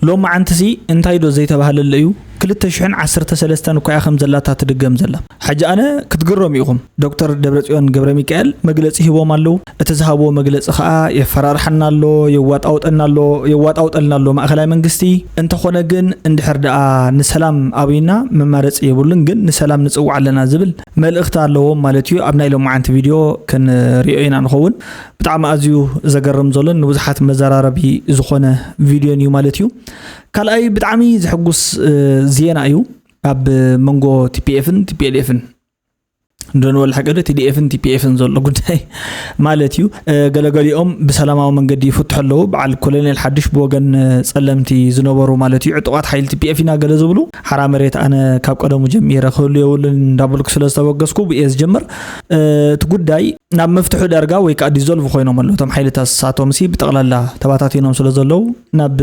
ሎማዓንትሲ እንታይ ዶ ዘይተባህለለ እዩ? ክልተ ሽሕን ዓሰርተ ሰለስተን እኳ እያ ከም ዘላታ ትድገም ዘላ። ሕጂ ኣነ ክትግረሙ ኢኹም። ዶክተር ደብረጽዮን ገብረ ሚካኤል መግለጺ ሂቦም ኣለዉ። እቲ ዝሃብዎ መግለጺ ከኣ የፈራርሓና ኣሎ፣ የዋጣውጠና ኣሎ፣ የዋጣውጠልና ኣሎ ማእኸላይ መንግስቲ። እንተኾነ ግን እንድሕር ደኣ ንሰላም ኣብዩና መማረጺ የብሉን፣ ግን ንሰላም ንጽውዕ ኣለና ዝብል መልእኽቲ ኣለዎም ማለት እዩ። ኣብ ናይ ሎማዓንቲ ቪድዮ ክንሪኦ ኢና ንኸውን። ብጣዕሚ ኣዝዩ ዘገርም ዘሎን ንብዙሓት መዘራረቢ ዝኾነ ቪድዮን እዩ ማለት እዩ። ካልኣይ ብጣዕሚ ዘሕጉስ ዜና እዩ። ኣብ መንጎ ቲ ፒ ኤፍን ቲ ፒ ኤል ኤፍን፣ እንዶ ንበል ሓቂ ዶ፣ ቲ ዲ ኤፍን ቲ ፒ ኤፍን ዘሎ ጉዳይ ማለት እዩ። ገለገሊኦም ብሰላማዊ መንገዲ ይፍትሑ ኣለዉ። በዓል ኮሎኔል ሓድሽ ብወገን ጸለምቲ ዝነበሩ ማለት እዩ፣ ዕጡቓት ሓይሊ ቲ ፒ ኤፍ ኢና ገለ ዝብሉ፣ ሓራ መሬት ኣነ ካብ ቀደሙ ጀሚረ ክህሉ የብሉን እንዳበልኩ ስለ ዝተበገስኩ ብእየ ዝጀምር። እቲ ጉዳይ ናብ መፍትሑ ዳርጋ ወይ ከዓ ዲዞልቭ ኮይኖም ኣለዉ። እቶም ሓይልታት ንሳቶም ሲ ብጠቕላላ ተባታቲኖም ስለ ዘለዉ ናብ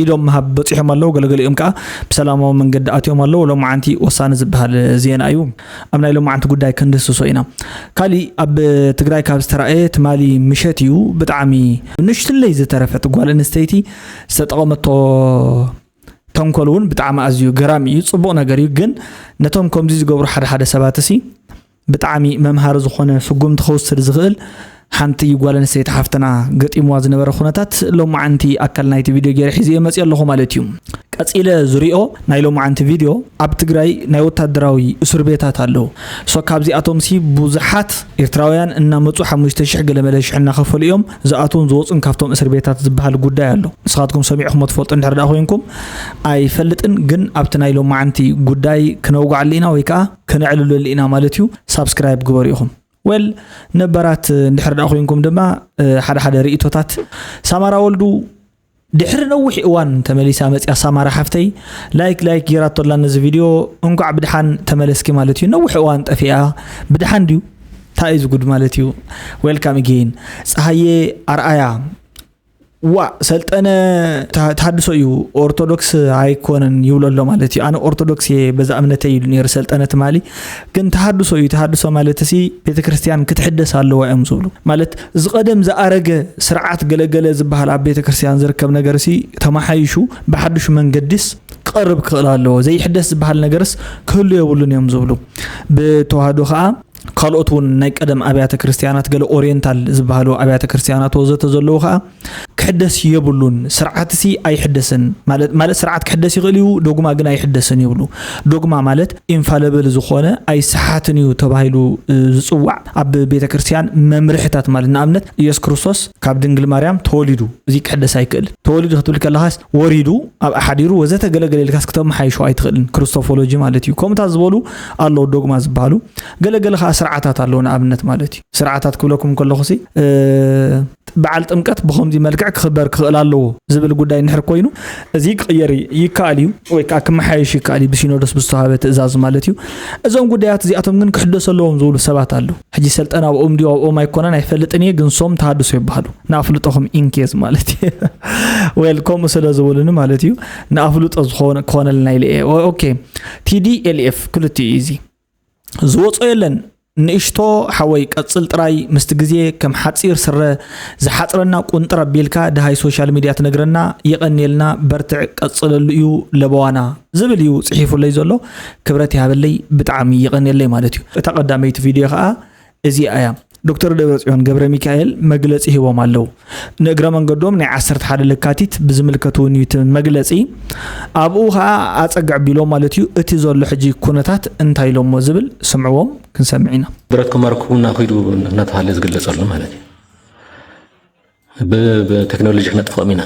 ኢዶም ምሃብ በፂሖም ኣለዉ። ገለገሊኦም ከዓ ብሰላማዊ መንገዲ ኣትዮም ኣለዉ። ሎማዓንቲ ወሳኒ ዝበሃል ዜና እዩ። ኣብ ናይ ሎማዓንቲ ጉዳይ ክንድስሶ ኢና። ካሊእ ኣብ ትግራይ ካብ ዝተረኣየ ትማሊ ምሸት እዩ። ብጣዕሚ ንእሽትለይ ዝተረፈት ጓል ኣንስተይቲ ዝተጠቐመቶ ተንኮል እውን ብጣዕሚ ኣዝዩ ገራሚ እዩ። ፅቡቕ ነገር እዩ። ግን ነቶም ከምዚ ዝገብሩ ሓደ ሓደ ሰባት ሲ ብጣዕሚ መምሃሪ ዝኾነ ስጉምቲ ክወስድ ዝኽእል ሓንቲ ጓል ኣንስተይቲ ሓፍትና ገጢምዋ ዝነበረ ኩነታት ሎማዓንቲ ኣካል ናይቲ ቪድዮ ገይረ ሒዘ መፅእ ኣለኹ ማለት እዩ። ቀፂለ ዝሪኦ ናይ ሎማዓንቲ ቪድዮ ኣብ ትግራይ ናይ ወታደራዊ እስር ቤታት ኣለዉ። ሶ ካብዚኣቶም ሲ ብዙሓት ኤርትራውያን እናመፁ ሓሙሽተ ሽሕ ገለ መለ ሽሕ እናኸፈሉ እዮም ዝኣትዉን ዝወፁን ካብቶም እስር ቤታት ዝበሃል ጉዳይ ኣሎ። ንስኻትኩም ሰሚዕኹም ትፈልጡ እንድሕር ደኣ ኮይንኩም ኣይፈልጥን፣ ግን ኣብቲ ናይ ሎማዓንቲ ጉዳይ ክነውግዓሉ ኢና ወይ ከዓ ከነዕልለሉ ኢና ማለት እዩ። ሳብስክራይብ ግበሩ ኢኹም። ዌል፣ ነባራት እንድሕር ደኣ ኮይንኩም ድማ፣ እ፣ ሓደ ሓደ ርእይቶታት። ሳማራ ወልዱ ድሕሪ ነዊሕ እዋን ተመሊሳ መጽያ። ሳማራ ሓፍተይ ላይክ ላይክ ጌራቶ ኣላ ነዚ ቪድዮ። እንኳዕ ብድሓን ተመለስኪ ማለት እዩ። ነዊሕ እዋን ጠፊኣ ብድሓን ድዩ? እንታይ እዩ ዝጉድ ማለት እዩ? ዌልካም ኢጌን። ፀሃየ ኣርኣያ፣ ዋ፣ ሰልጠነ ተሃ-፣ ተሃድሶ እዩ፣ ኦርቶዶክስ ኣይኮነን ይብሎ ኣሎ ማለት እዩ። ኣነ ኦርቶዶክስ እየ በዛ እምነተይ ኢሉ ነይሩ ሰልጠነ ትማሊ። ግን ተሃድሶ እዩ። ተሃድሶ ማለት ሲ ቤተክርስትያን ክትሕደስ ኣለዋ እዮም ዝብሉ። ማለት ዝቐደም ዝኣረገ ስርዓት ገለገለ ዝበሃል ኣብ ቤተክርስትያን ዝርከብ ነገር ሲ ተመሓይሹ ብሓድሹ መንገዲስ ክቐርብ ክኽእል ኣለዎ። ዘይሕደስ ዝበሃል ነገርስ ክህሉ የብሉን እዮም ዝብሉ። ብተዋህዶ ኸዓ ካልኦት እውን ናይ ቀደም ኣብያተ ክርስቲያናት፣ ገለ ኦሪየንታል ዝበሃሉ ኣብያተ ክርስቲያናት ወዘተ ዘለዉ ኸዓ ክሕደስ የብሉን። ስርዓትሲ ኣይሕደስን ማለት፣ ማለት ስርዓት ክሕደስ ይኽእል እዩ፣ ዶግማ ግን ኣይሕደስን ይብሉ። ዶግማ ማለት ኢንፋለብል ዝኾነ ኣይሰሓትን እዩ ተባሂሉ፣ እ፣ ዝጽዋዕ ኣብ ቤተ ክርስቲያን መምርሕታት ማለት፣ ንኣብነት ኢየሱስ ክርስቶስ ካብ ድንግል ማርያም ተወሊዱ፣ እዚ ክሕደስ ኣይክእልን። ተወሊዱ ክትብል ከለኻስ ወሪዱ፣ ኣብ ሓዲሩ ወዘተ ገለገለ ኢልካስ ክተመሓይሾ ኣይትኽእልን። ክርስቶፎሎጂ ማለት እዩ። ከምኡታት ዝበሉ ኣለዉ ዶግማ ዝበሃሉ። ገለገለ ኸዓ ስርዓታት ኣለዉ ንኣብነት ማለት እዩ። ስርዓታት ክብለኩም ከለኹ ሲ፣ እ፣ በዓል ጥምቀት ብኸምዚ መልክዕ ክኽበር ክኽእል ኣለዎ ዝብል ጉዳይ እንድሕር ኮይኑ፣ እዚ ክቕየር ይከኣል እዩ ወይ ከዓ ክመሓየሽ ይከኣል እዩ ብሲኖዶስ ብዝተዋህበ ትእዛዝ ማለት እዩ። እዞም ጉዳያት እዚኣቶም ግን ክሕደሱ ኣለዎም ዝብሉ ሰባት ኣለዉ። ሕጂ ሰልጠነ ኣብኦም ድዩ ኣብኦም ኣይኮነን ኣይፈልጥን እየ፣ ግን ሶም ተሃድሶ ይበሃሉ። ንኣፍልጦኹም ኢንኬዝ ማለት እዩ። ዌል፣ ከምኡ ስለ ዝብሉኒ ማለት እዩ። ንኣፍልጦ ዝኾነ-፣ ክኾነልና ኢለ እየ። ኦ-፣ ኦኬ። ቲ ዲ ኤል ኤፍ ክልቲኡ እዩ እዚ። ዝወጾ የለን። ንእሽቶ ሓወይ ቀጽል ጥራይ፣ ምስቲ ግዜ ከም ሓጺር ስረ ዝሓጽረና ቁንጥር ኣቢልካ ደሃይ ሶሻል ሚድያ ትነግረና። የቐንየልና፣ በርትዕ፣ ቀጽለሉ እዩ ለበዋና ዝብል እዩ ጽሒፉለይ ዘሎ። ክብረት ይሃበለይ፣ ብጣዕሚ የቐንየለይ ማለት እዩ። እታ ቀዳመይቲ ቪድዮ ኸኣ እዚኣ እያ። ዶክተር ደብረጽዮን ገብረ ሚካኤል መግለጺ ሂቦም ኣለዉ። ንእግረ መንገዶም ናይ ዓሰርተ ሓደ ለካቲት ብዝምልከት እውን እዩ እቲ መግለጺ። ኣብኡ ኸኣ ኣጸግዕ ቢሎም ማለት እዩ፣ እቲ ዘሎ ሕጂ ኩነታት እንታይ ኢሎሞ ዝብል ስምዕዎም ክንሰምዕ ኢና። ብረት ክማርኩና ኺዱ እናተባህለ ዝግለጸሉ ማለት እዩ። ብ-፣ ብቴክኖሎጂ ክነጥፍኦም ኢና።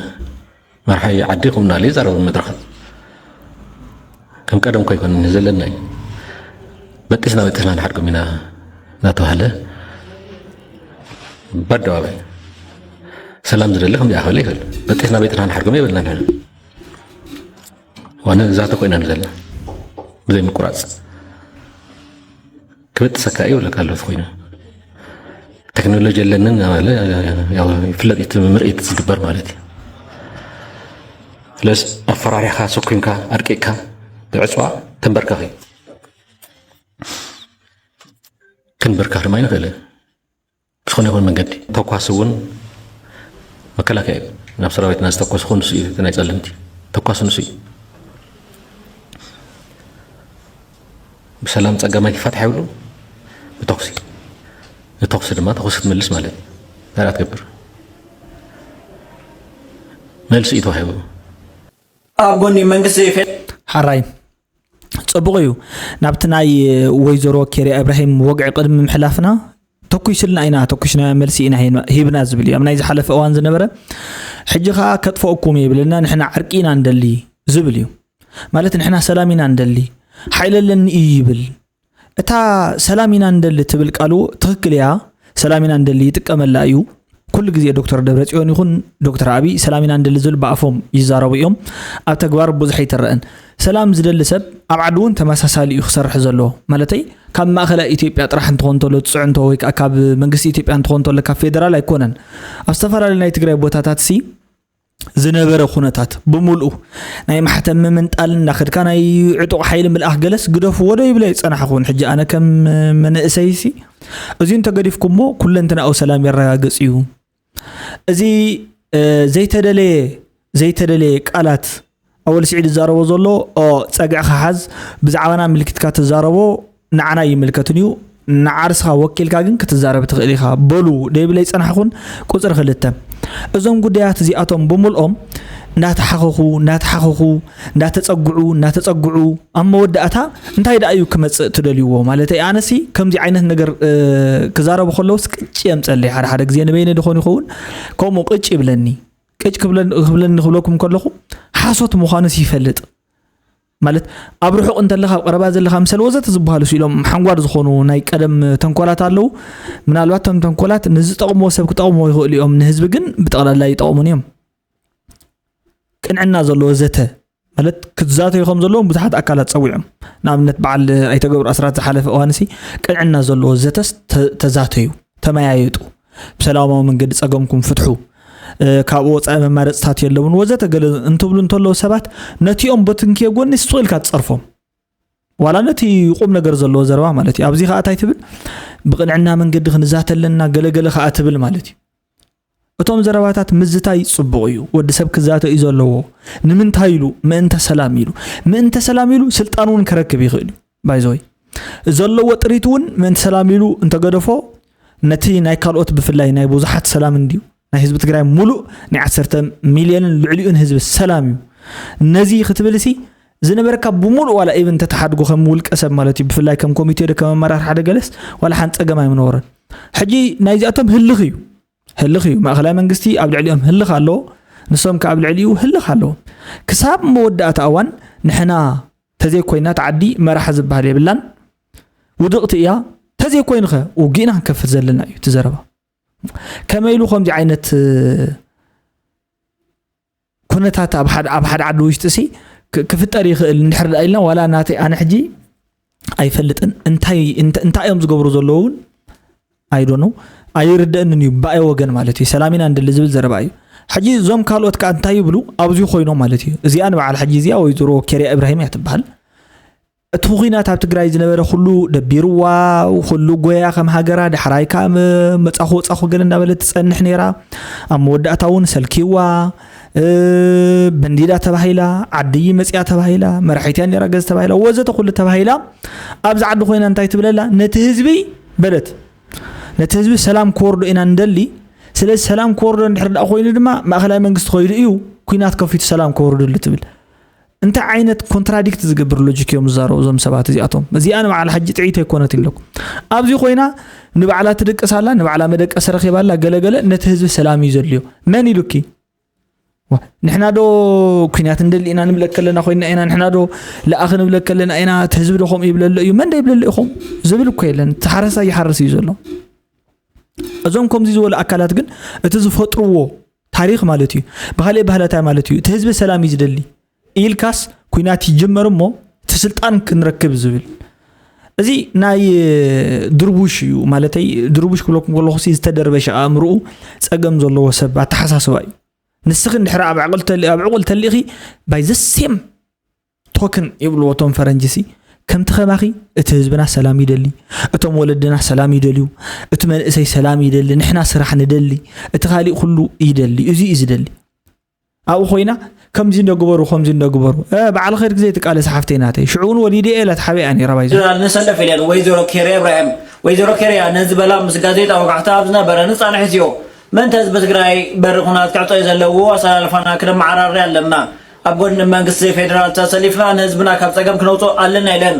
መርሓይ ዓዲ ከምናለ ይዛረቡ መድረኻት። ከም ቀደም ኮይኮን ዘለና እዩ። በጢስና በጢስና ንሓድጎም ኢና እናተባህለ በኣደባባይ ሰላም ዝደሊ ከምዚ ኣኸለ ይኽእል። በጢስና በጢስና ንሓድጎም የብልና ንሕና። ዋነ ዛተ ኮይና ንዘላ ብዘይ ምቁራጽ። ክበጥሰካ እዩ ብለካ ኣሎ ኮይኑ። ቴክኖሎጂ የለንን እናበለ ያው ይፍለጥ እዩ፣ እቲ ምርኢት ዝግበር ማለት እዩ። ስለዚ ኣፈራሪኻ፣ ሰኩምካ፣ ኣድቂቕካ፣ ብዕፅዋ ተንበርከኺ። ክንበርከኽ ድማ ኣይንኽእልን። ብዝኾነ ይኹን መንገዲ ተኳሲ እውን መከላከያ እዩ። ናብ ሰራዊትና ዝተኮስ ኾን ንሱ እዩ እቲ ናይ ጸለምቲ። ተኳሲ ንሱ እዩ። ብሰላም ጸገማይ ክፈትሓ ይብሉ። ብተኹሲ፣ ንተኹሲ ድማ ተኹሲ ትመልስ ማለት እዩ። እንታይ ትገብር? መልሲ እዩ ተዋሂቡ። ኣብ ጎኒ መንግስቲ ፌ- ሓራይ ጽቡቕ እዩ። ናብቲ ናይ ወይዘሮ ኬርያ እብራሂም ወግዒ ቅድሚ ምሕላፍና፣ ተኩስልና ኢና፣ ተኩስና መልሲ ኢና ሂብና ዝብል እዩ ኣብ ናይ ዝሓለፈ እዋን ዝነበረ። ሕጂ ከዓ ከጥፈኡኩም ይብልና፣ ንሕና ዕርቂ ኢና እንደሊ ዝብል እዩ። ማለት ንሕና ሰላም ኢና እንደሊ፣ ሓይሊ ኣለኒ እዩ ይብል። እታ ሰላም ኢና እንደሊ ትብል ቃሉ ትኽክል እያ። ሰላም ኢና እንደሊ ይጥቀመላ እዩ። ኩሉ ግዜ ዶክተር ደብረጽዮን ይኹን ዶክተር ኣብይ ሰላም ኢና እንደሊ ዝብል ብኣፎም ይዛረቡ እዮም። ኣብ ተግባር ብዙሕ ኣይትረእን። ሰላም ዝደሊ ሰብ ኣብ ዓዲ እውን ተመሳሳሊ እዩ ክሰርሕ ዘለዎ። ማለተይ ካብ ማእኸላይ ኢትዮጵያ ጥራሕ እንትኾን እንተሎ፣ ፅዕንቶ ወይ ከዓ ካብ መንግስቲ ኢትዮጵያ እንትኾን እንተሎ፣ ካብ ፌደራል ኣይኮነን። ኣብ ዝተፈላለዩ ናይ ትግራይ ቦታታት ሲ ዝነበረ ኩነታት ብምልኡ ናይ ማሕተም ምምንጣል እናኸድካ ናይ ዕጡቕ ሓይሊ ምልኣኽ ገለስ ግደፍዎ ዶ ይብለ ይጸናሕኹን። ሕጂ ኣነ ከም መንእሰይሲ እዚኡ እንተገዲፍኩሞ ኩለንትናኡ ሰላም የረጋግጽ እዩ። እዚ ዘይተደለየ ዘይተደለየ ቃላት ኣወል ስዒድ ዝዛረቦ ዘሎ ኦ ጸግዕኻ ሓዝ፣ ብዛዕባና ምልኪትካ ትዛረቦ ንዓና ይምልከትን እዩ። ንዓርስኻ ወኪልካ ግን ክትዛረብ ትኽእል ኢኻ በሉ ደይብለ ይጸናሕኹን። ቁፅሪ ክልተ፣ እዞም ጉዳያት እዚኣቶም ብምልኦም እንዳተሓኸኹ እንዳተሓኸኹ እንዳተፀግዑ እንዳተፀግዑ ኣብ መወዳእታ እንታይ ደኣ እዩ ክመፅእ ትደልይዎ? ማለት ኣነሲ ከምዚ ዓይነት ነገር ክዛረቡ ከለውስ ቅጭ የምፀለይ ሓደ ሓደ ግዜ ንበይነ ድኾን ይኸውን ከምኡ ቅጭ ይብለኒ። ቅጭ ክብለኒ ክብለኩም ከለኹ ሓሶት ምዃኑስ ይፈልጥ። ማለት ኣብ ርሑቕ እንተለኻ ኣብ ቀረባ ዘለኻ ምሰል ወዘተ ዝበሃሉ ስኢሎም ሓንጓድ ዝኾኑ ናይ ቀደም ተንኮላት ኣለዉ። ምናልባት እቶም ተንኮላት ንዝጠቕምዎ ሰብ ክጠቕምዎ ይኽእሉ እዮም፣ ንህዝቢ ግን ብጠቕላላ ይጠቕሙን እዮም። ቅንዕና ዘለዎ ዘተ ማለት ክትዛተዩ ከም ዘለዎም ብዙሓት ኣካላት ጸዊዖም። ንኣብነት በዓል ኣይተገብሩ ኣስራት ዝሓለፈ እዋንሲ ቅንዕና ዘለዎ ዘተስ ተዛተዩ፣ ተመያየጡ፣ ብሰላማዊ መንገዲ ጸገምኩም ፍትሑ፣ ካብኡ ወጻኢ መማረጽታት የለውን ወዘተ ገለ እንትብሉ እንተለዉ ሰባት ነቲኦም በትንክዮ ጎኒ ስቕ ኢልካ ትጸርፎም። ዋላ ነቲ ቁም ነገር ዘለዎ ዘረባ ማለት እዩ። ኣብዚ ከኣ እንታይ ትብል? ብቕንዕና መንገዲ ክንዛተ ኣለና ገለገለ ከኣ ትብል ማለት እዩ። እቶም ዘረባታት ምዝታይ ጽቡቕ እዩ። ወዲ ሰብ ክዛተ እዩ ዘለዎ። ንምንታይ ኢሉ? ምእንተ ሰላም ኢሉ። ምእንተ ሰላም ኢሉ ስልጣን እውን ከረክብ ይኽእል እዩ። ባይዘወይ ዘለዎ ጥሪት እውን ምእንቲ ሰላም ኢሉ እንተገደፎ ነቲ ናይ ካልኦት ብፍላይ ናይ ብዙሓት ሰላም እንድዩ ናይ ህዝቢ ትግራይ ሙሉእ ናይ ዓሰርተ ሚልዮንን ልዕሊኡን ህዝቢ ሰላም እዩ። ነዚ ክትብል ሲ ዝነበረካ ብሙሉእ ዋላ ኢብን ተተሓድጎ ከም ውልቀ ሰብ ማለት እዩ ብፍላይ ከም ኮሚቴ ዶ ከም ኣመራር ሓደ ገለስ ዋላ ሓንቲ ፀገም ኣይምነበረን። ሕጂ ናይዚኣቶም ህልኽ እዩ ህልኽ እዩ ማእኸላይ መንግስቲ ኣብ ልዕሊኦም ህልኽ ኣለዎ። ንሶም ከ ኣብ ልዕሊኡ ህልኽ ኣለዎም። ክሳብ መወዳእታ እዋን ንሕና ተዘይኮይና ተዓዲ መራሒ ዝበሃል የብላን። ውድቕቲ እያ። ተዘይኮይንኸ ውግእና ክንከፍት ዘለና እዩ እቲ ዘረባ። ከመይ ኢሉ ከምዚ ዓይነት ኩነታት ኣብ ሓደ ዓዲ ውሽጢ ሲ ክፍጠር ይኽእል እንድሕር ዳ ኢልና ዋላ ናተይ ኣነ ሕጂ ኣይፈልጥን እንታይ እንታይ እዮም ዝገብሩ ዘለዉ እውን ኣይዶኖ ኣይርደእንን እዩ ብኣይ ወገን ማለት እዩ ሰላም ኢና ንደሊ ዝብል ዘረባ እዩ። ሕጂ እዞም ካልኦት ከዓ እንታይ ይብሉ ኣብዚ ኮይኖም ማለት እዩ። እዚኣ ንበዓል ሕጂ እዚኣ ወይዘሮ ኬርያ እብራሂም እያ ትበሃል። እቲ ኩናት ኣብ ትግራይ ዝነበረ ኩሉ ደቢርዋ ኩሉ ጎያ ከም ሃገራ ዳሕራይ ከዓ መፃኹ ወፃኹ ገለ እንዳበለት ትፀንሕ ነይራ። ኣብ መወዳእታ እውን ሰልኪዋ በንዲዳ ተባሂላ ዓዲ መፅያ ተባሂላ መራሒትያ ነይራ ገዝ ተባሂላ ወዘተ ኩሉ ተባሂላ ኣብዚ ዓዲ ኮይና እንታይ ትብለላ ነቲ ህዝቢ በለት ነቲ ህዝቢ ሰላም ክወርዶ ኢና ንደሊ። ስለዚ ሰላም ክወርዶ እንድሕር ደኣ ኮይኑ ድማ ማእኸላይ መንግስቲ ከይዱ እዩ ኩናት ከፊቱ ሰላም ክወርድሉ ትብል። እንታይ ዓይነት ኮንትራዲክት ዝገብር ሎጂክ እዮም ዝዛረቡ እዞም ሰባት እዚኣቶም? እዚኣ ንባዕላ ሕጂ ጥዒት ኣይኮነትን ኢለኩም። ኣብዚ ኮይና ንባዕላ ትድቅስ ኣላ፣ ንባዕላ መደቀሲ ረኺባ ኣላ፣ ገለገለ ነቲ ህዝቢ ሰላም እዩ ዘድልዮ። መን ኢሉኪ? ንሕና ዶ ኩናት እንደሊ ኢና ንብለክ ከለና ኮይና ኢና ንሕና ዶ ለኣኽ ንብለክ ከለና ኢና እቲ ህዝቢ ዶ ከምኡ ይብለሎ እዩ መን ዶ ይብለሎ ኢኹም ዝብል እኮ የለን። እቲ ሓረስታይ ይሓርስ እዩ ዘሎ። እዞም ከምዚ ዝበሉ ኣካላት ግን እቲ ዝፈጥርዎ ታሪኽ ማለት እዩ ብካሊእ ባህላታይ ማለት እዩ እቲ ህዝቢ ሰላም እዩ ዝደሊ ኢልካስ ኩናት ይጅመር እሞ እቲ ስልጣን ክንረክብ ዝብል እዚ ናይ ድርቡሽ እዩ ማለተይ ድርቡሽ ክብለኩም ከለኹ ዝተደርበሸ ኣእምርኡ ፀገም ዘለዎ ሰብ ኣተሓሳስባ እዩ። ንስኺ እንድሕር ኣብ ዕቕል ተሊ ኣብ ዕቑል ተሊእኺ by the same token ይብልዎ እቶም ፈረንጂ ሲ ከምቲ ከማኺ እቲ ህዝብና ሰላም ይደሊ እቶም ወለድና ሰላም ይደልዩ እቲ መንእሰይ ሰላም ይደሊ ንሕና ስራሕ ንደሊ እቲ ካሊእ ኩሉ ይደሊ እዚ እዩ ዝደሊ ኣብኡ ኮይና ከምዚ እንደግበሩ ከምዚ እንደግበሩ። በዓል ኸይድ ግዜ ትቃለስ ሓፍተይ ናተይ ሽዑ እውን ወሊደ እየ ኢላ ተሓቢኣ ነይራ ባይዞ። ጀነራል ንሰለፍ ኢለን ወይዘሮ ኬርያ ኢብራሂም። ወይዘሮ ኬርያ ነዚ በላ ምስ ጋዜጣ ወጋሕታ ኣብ ዝነበረ ንፃንሕ እዚዮ ምእንተ ህዝቢ ትግራይ በሪ ኩናት ክዕፀዩ ዘለዎ ኣሰላልፋና ክነመዓራሪ ኣለና። ኣብ ጎኒ መንግስቲ ፌደራል ተሰሊፍና ንህዝብና ካብ ፀገም ክነውፅኦ ኣለና ኢለን።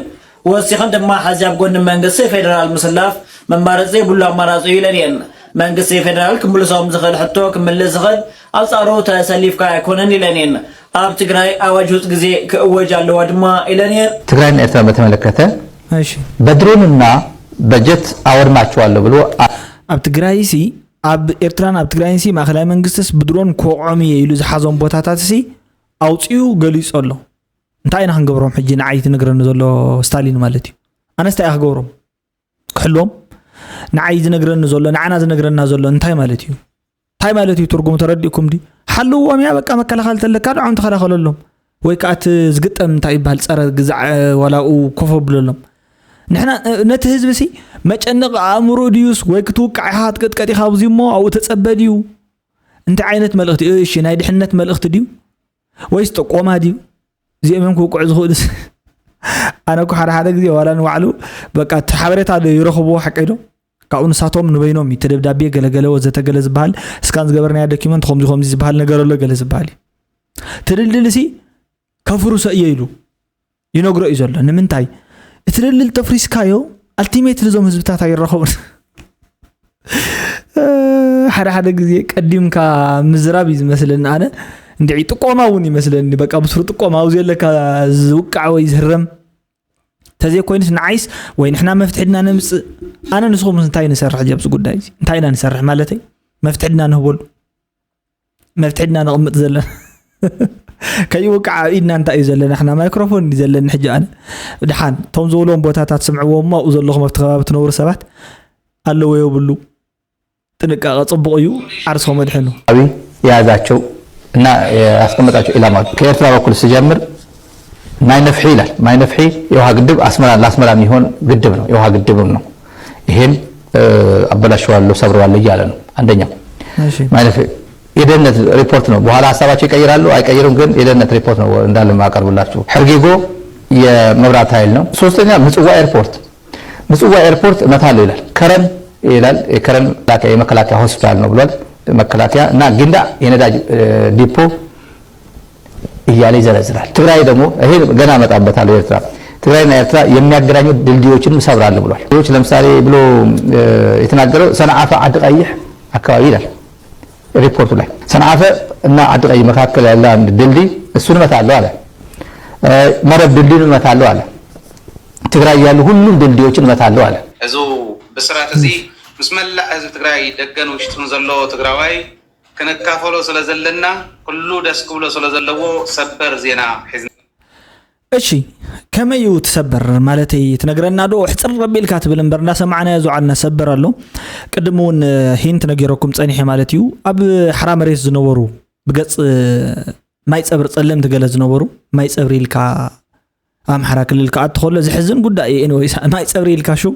ወሲኸን ድማ ሕዚ ኣብ ጎኒ መንግስቲ ፌደራል ምስላፍ መማረፂ ዘይብሉ ኣማራፂ እዩ ኢለን እየን። መንግስቲ ፌደራል ክምልሶም ዝኽእል ሕቶ ክምልስ ዝኽእል ኣንፃሩ ተሰሊፍካ ኣይኮነን ኢለን እየን። ኣብ ትግራይ ኣዋጅ ህፁፅ ግዜ ክእወጅ ኣለዎ ድማ ኢለን እየን። ትግራይና ኤርትራ በተመለከተ እሺ በድሮንና በጀት አወድማቸዋለሁ ብሎ አ- ኣብ ትግራይ ሲ ኣብ ኤርትራን ኣብ ትግራይን ሲ ማእኸላይ መንግስትስ ብድሮን ክወቕዖም እየ ኢሉ ዝሓዞም ቦታታት ሲ ኣውፂኡ ገሊፁ ኣሎ። እንታይ ኢና ክንገብሮም ሕጂ ንዓይ ትነግረኒ ዘሎ ስታሊን ማለት እዩ። ኣነስ እንታይ እየ ክገብሮም? ክሕልዎም? ንዓይ ዝነግረኒ ዘሎ ንዓና ዝነግረና ዘሎ እንታይ ማለት እዩ? እንታይ ማለት እዩ ትርጉሙ ተረዲእኩም ድዩ? ሓልዎም እያ በቃ መከላኸሊ ተለካ ንዖም ተኸላኸለሎም ወይ ከዓ እቲ ዝግጠም እንታይ ይበሃል ፀረ ግዛዕ ዋላኡ ኮፍ ኣብለሎም። ንሕና ነቲ ህዝቢ ሲ መጨነቕ ኣእምሮ ድዩስ ወይ ክትውቃዕ ኢኻ ክትቅጥቀጥ ኢኻ ኣብዚ እሞ ኣብኡ ተፀበ ድዩ? እንታይ ዓይነት መልእኽቲ እዩ? እሺ ናይ ድሕነት መልእኽቲ ድዩ? ወይስ ጥቆማ ድዩ? እዚኦም እዮም ክውቅዑ ዝኽእሉስ? ኣነ እኮ ሓደ ሓደ ግዜ ዋላ ንባዕሉ በቃ እቲ ሓበሬታ ዶ ይረኽብዎ ሓቀይ ዶ? ካብኡ ንሳቶም ንበይኖም እዩ እቲ ደብዳቤ ገለገለ ወዘተ ገለ ዝበሃል እስካን ዝገበርናዮ ዶኪመንት ከምዚ ከምዚ ዝበሃል ነገር ኣሎ ገለ ዝበሃል እዩ። ትድልድል ሲ ከፍርሶ እየ ኢሉ ይነግሮ እዩ ዘሎ። ንምንታይ እቲ ድልድል ተፍሪስካዮ ኣልቲሜት ልዞም ህዝብታት ኣይረኸቡን። ሓደ ሓደ ግዜ ቀዲምካ ምዝራብ እዩ ዝመስለኒ ኣነ እንድዒ ጥቆማ እውን ይመስለኒ በቃ ብስሩ ጥቆማ ኣብዚ ዘለካ ዝውቃዕ ወይ ዝህረም ተዘይኮይኑስ ንዓይስ ወይ ንሕና መፍትሒ ድና ነምፅእ ኣነ ንስኹም እንታይ ንሰርሕ ኣብዚ ጉዳይ እዚ እንታይ ኢና ንሰርሕ ማለተይ መፍትሒ ድና ንህበሉ መፍትሒ ድና ነቕምጥ ዘለና ከይውቃዕ ኣብ ኢድና እንታይ እዩ ዘለና ሕና ማይክሮፎን እዩ ዘለና ሕጂ ኣነ ድሓን እቶም ዝብሎም ቦታታት ስምዕዎ እሞ ኣብኡ ዘለኹም ኣብቲ ከባቢ ትነብሩ ሰባት ኣለዎ የብሉ ጥንቃቐ ፅቡቕ እዩ ዓርስኹም ኣድሕኑ የያዛቸው እና ያስቀመጣቸው ኢላማዎች ከኤርትራ በኩል ስጀምር ማይ ነፍሒ ይላል። ማይ ነፍሒ የውሃ ግድብ አስመራ ለአስመራ የሚሆን ግድብ ነው። የውሃ ግድብም ነው። ይሄን አበላሸዋለሁ፣ ሰብረዋለሁ እያለ ነው። አንደኛው ማይ ነፍሒ የደህንነት ሪፖርት ነው። በኋላ ሀሳባቸው ይቀይራሉ አይቀይሩም፣ ግን የደህንነት ሪፖርት ነው እንዳለ የማቀርብላችሁ። ሐርጌጎ የመብራት ኃይል ነው። ሶስተኛ ምጽዋ ኤርፖርት፣ ምጽዋ ኤርፖርት እመታለሁ ይላል። ከረን ይላል። የከረን መከላከያ፣ የመከላከያ ሆስፒታል ነው ብሏል። መከላከያ እና ጊንዳዕ የነዳጅ ዲፖ እያለ ይዘረዝራል። ትግራይ ደግሞ ይሄ ገና እመጣበታለሁ። ኤርትራ ትግራይና ኤርትራ የሚያገናኙ ድልድዮችን እሰብራለሁ ብሏል። ድልድዮች ለምሳሌ ብሎ የተናገረው ሰንዓፈ ዓዲ ቀይሕ አካባቢ ይላል ሪፖርቱ ላይ። ሰንዓፈ እና ዓዲ ቀይሕ መካከል ያለ አንድ ድልድይ እሱን እመታለሁ አለ። መረብ ድልድዩን እመታለሁ አለ። ትግራይ ያሉ ሁሉም ድልድዮችን እመታለሁ አለ። እዚ ብስራት እዚ ምስ መላእ ህዝቢ ትግራይ ደገን ውሽጥን ዘሎ ትግራዋይ ክንካፈሎ ስለ ዘለና ኩሉ ደስ ክብሎ ስለ ዘለዎ ሰበር ዜና ሒዝና። እሺ ከመይ እዩ ትሰበር ማለተይ ትነግረና ዶ ሕፅር ረቢልካ ትብል እምበር እንዳሰማዕናዮ ዝውዓልና ሰበር ኣሎ ቅድም እውን ሂንት ነጊረኩም ፀኒሐ ማለት እዩ ኣብ ሓራ መሬት ዝነበሩ ብገፅ ማይ ፀብሪ ፀለምቲ ገለ ዝነበሩ ማይ ፀብሪ ኢልካ ኣምሓራ ክልል ክኣቱ ከሎ ዝሕዝን ጉዳይ እዩ ኤኒወይስ ማይ ፀብሪ ኢልካ ሹ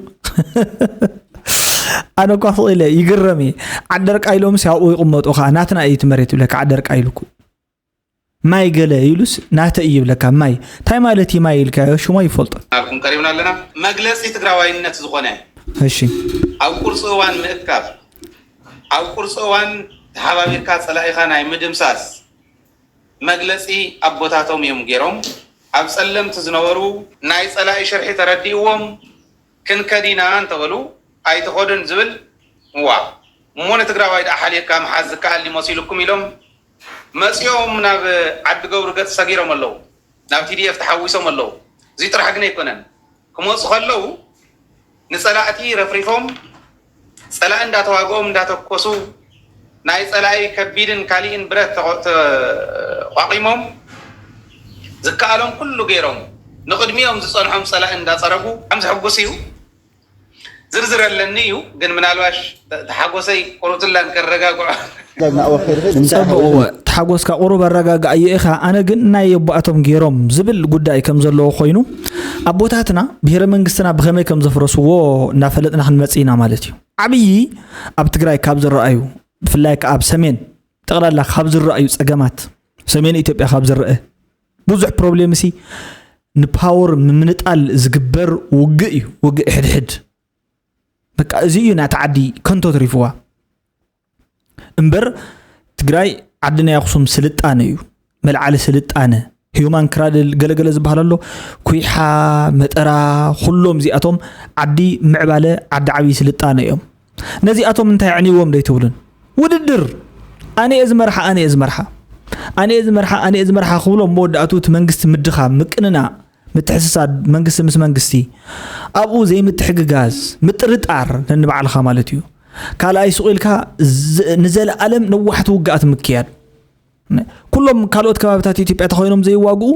ኣነ እኳ ስቕ ኢለ ይግረም እየ ዓደርቃ ኢሎም ሲ ኣብኡ ይቕመጡ ኸዓ ናትና እዩ እቲ መሬት ይብለካ ዓደርቃ ኢሉ እኮ ማይ ገለ ኢሉስ ናተ እዩ ይብለካ ማይ እንታይ ማለት እዩ ማይ ኢልካዮ ሽሞ ይፈልጦ ናብኩም ቀሪብና ኣለና መግለፂ ትግራዋይነት ዝኾነ እሺ ኣብ ቁርፂ እዋን ምእካብ ኣብ ቁርፂ እዋን ተሓባቢርካ ፀላኢኻ ናይ ምድምሳስ መግለፂ ኣቦታቶም እዮም ገይሮም። ኣብ ፀለምቲ ዝነበሩ ናይ ፀላኢ ሽርሒ ተረዲእዎም ክንከድ ኢና እንተበሉ ኣይትኸዱን ዝብል እዋ እሞ ንትግራዋይ ደኣ ሓልየካ ምሓዝ ዝከኣል ድዩ መሲሉኩም ኢሎም መፂኦም ናብ ዓዲ ገብሩ ገፅ ሰጊሮም ኣለዉ። ናብ ቲ ዲ ኤፍ ተሓዊሶም ኣለዉ። እዙይ ጥራሕ ግን ኣይኮነን። ክመፁ ከለዉ ንፀላእቲ ረፍሪፎም ፀላኢ እንዳተዋግኦም እንዳተኮሱ ናይ ፀላኢ ከቢድን ካሊእን ብረት ተቋቒሞም ዝከኣሎም ኩሉ ገይሮም ንቕድሚኦም ዝፀንሖም ፀላኢ እንዳፀረጉ ከም ዝሕጉስ እዩ ዝርዝር ኣለኒ እዩ ግን ምናልባሽ ተሓጎሰይ ቁሩትላን ከረጋግዖ ጸብቕ እወ ተሓጎስካ ቁሩብ ኣረጋግኣዮ ኢኻ ኣነ ግን ናይ ኣቦኣቶም ገይሮም ዝብል ጉዳይ ከም ዘለዎ ኮይኑ ኣቦታትና ብሄረ መንግስትና ብኸመይ ከም ዘፍረስዎ እናፈለጥና ክንመጽእ ኢና ማለት እዩ ዓብዪ ኣብ ትግራይ ካብ ዝረኣዩ ብፍላይ ከዓ ኣብ ሰሜን ጠቕላላ ካብ ዝረኣዩ ጸገማት ሰሜን ኢትዮጵያ ካብ ዝረአ ብዙሕ ፕሮብሌም ሲ ንፓወር ምምንጣል ዝግበር ውግእ እዩ። ውግእ ሕድሕድ በቃ እዚ እዩ ናቲ ዓዲ ከንቶ ትሪፍዋ እምበር ትግራይ ዓዲ ናይ ኣኽሱም ስልጣነ እዩ። መልዓሊ ስልጣነ ሂዩማን ክራድል ገለገለ ዝበሃል ኣሎ። ኩይሓ፣ መጠራ፣ ኩሎም እዚኣቶም ዓዲ ምዕባለ ዓዲ ዓብዪ ስልጣነ እዮም። ነዚኣቶም እንታይ ኣዕንይዎም ደይትብሉን? ውድድር ኣነ እየ ዝመርሓ ኣነ እየ ዝመርሓ ኣነ እየ ዝመርሓ ኣነ እየ ዝመርሓ ክብሎም መወዳእቱ እቲ መንግስቲ ምድኻ ምቅንና ምትሕስሳድ መንግስቲ ምስ መንግስቲ ኣብኡ ዘይምትሕግጋዝ ምጥርጣር ነንባዕልኻ ማለት እዩ። ካልኣይ ስቕ ኢልካ ንዘለኣለም ነዋሕቲ ውግኣት ምክያድ ኩሎም ካልኦት ከባብታት ኢትዮጵያ ተኮይኖም ዘይዋግኡ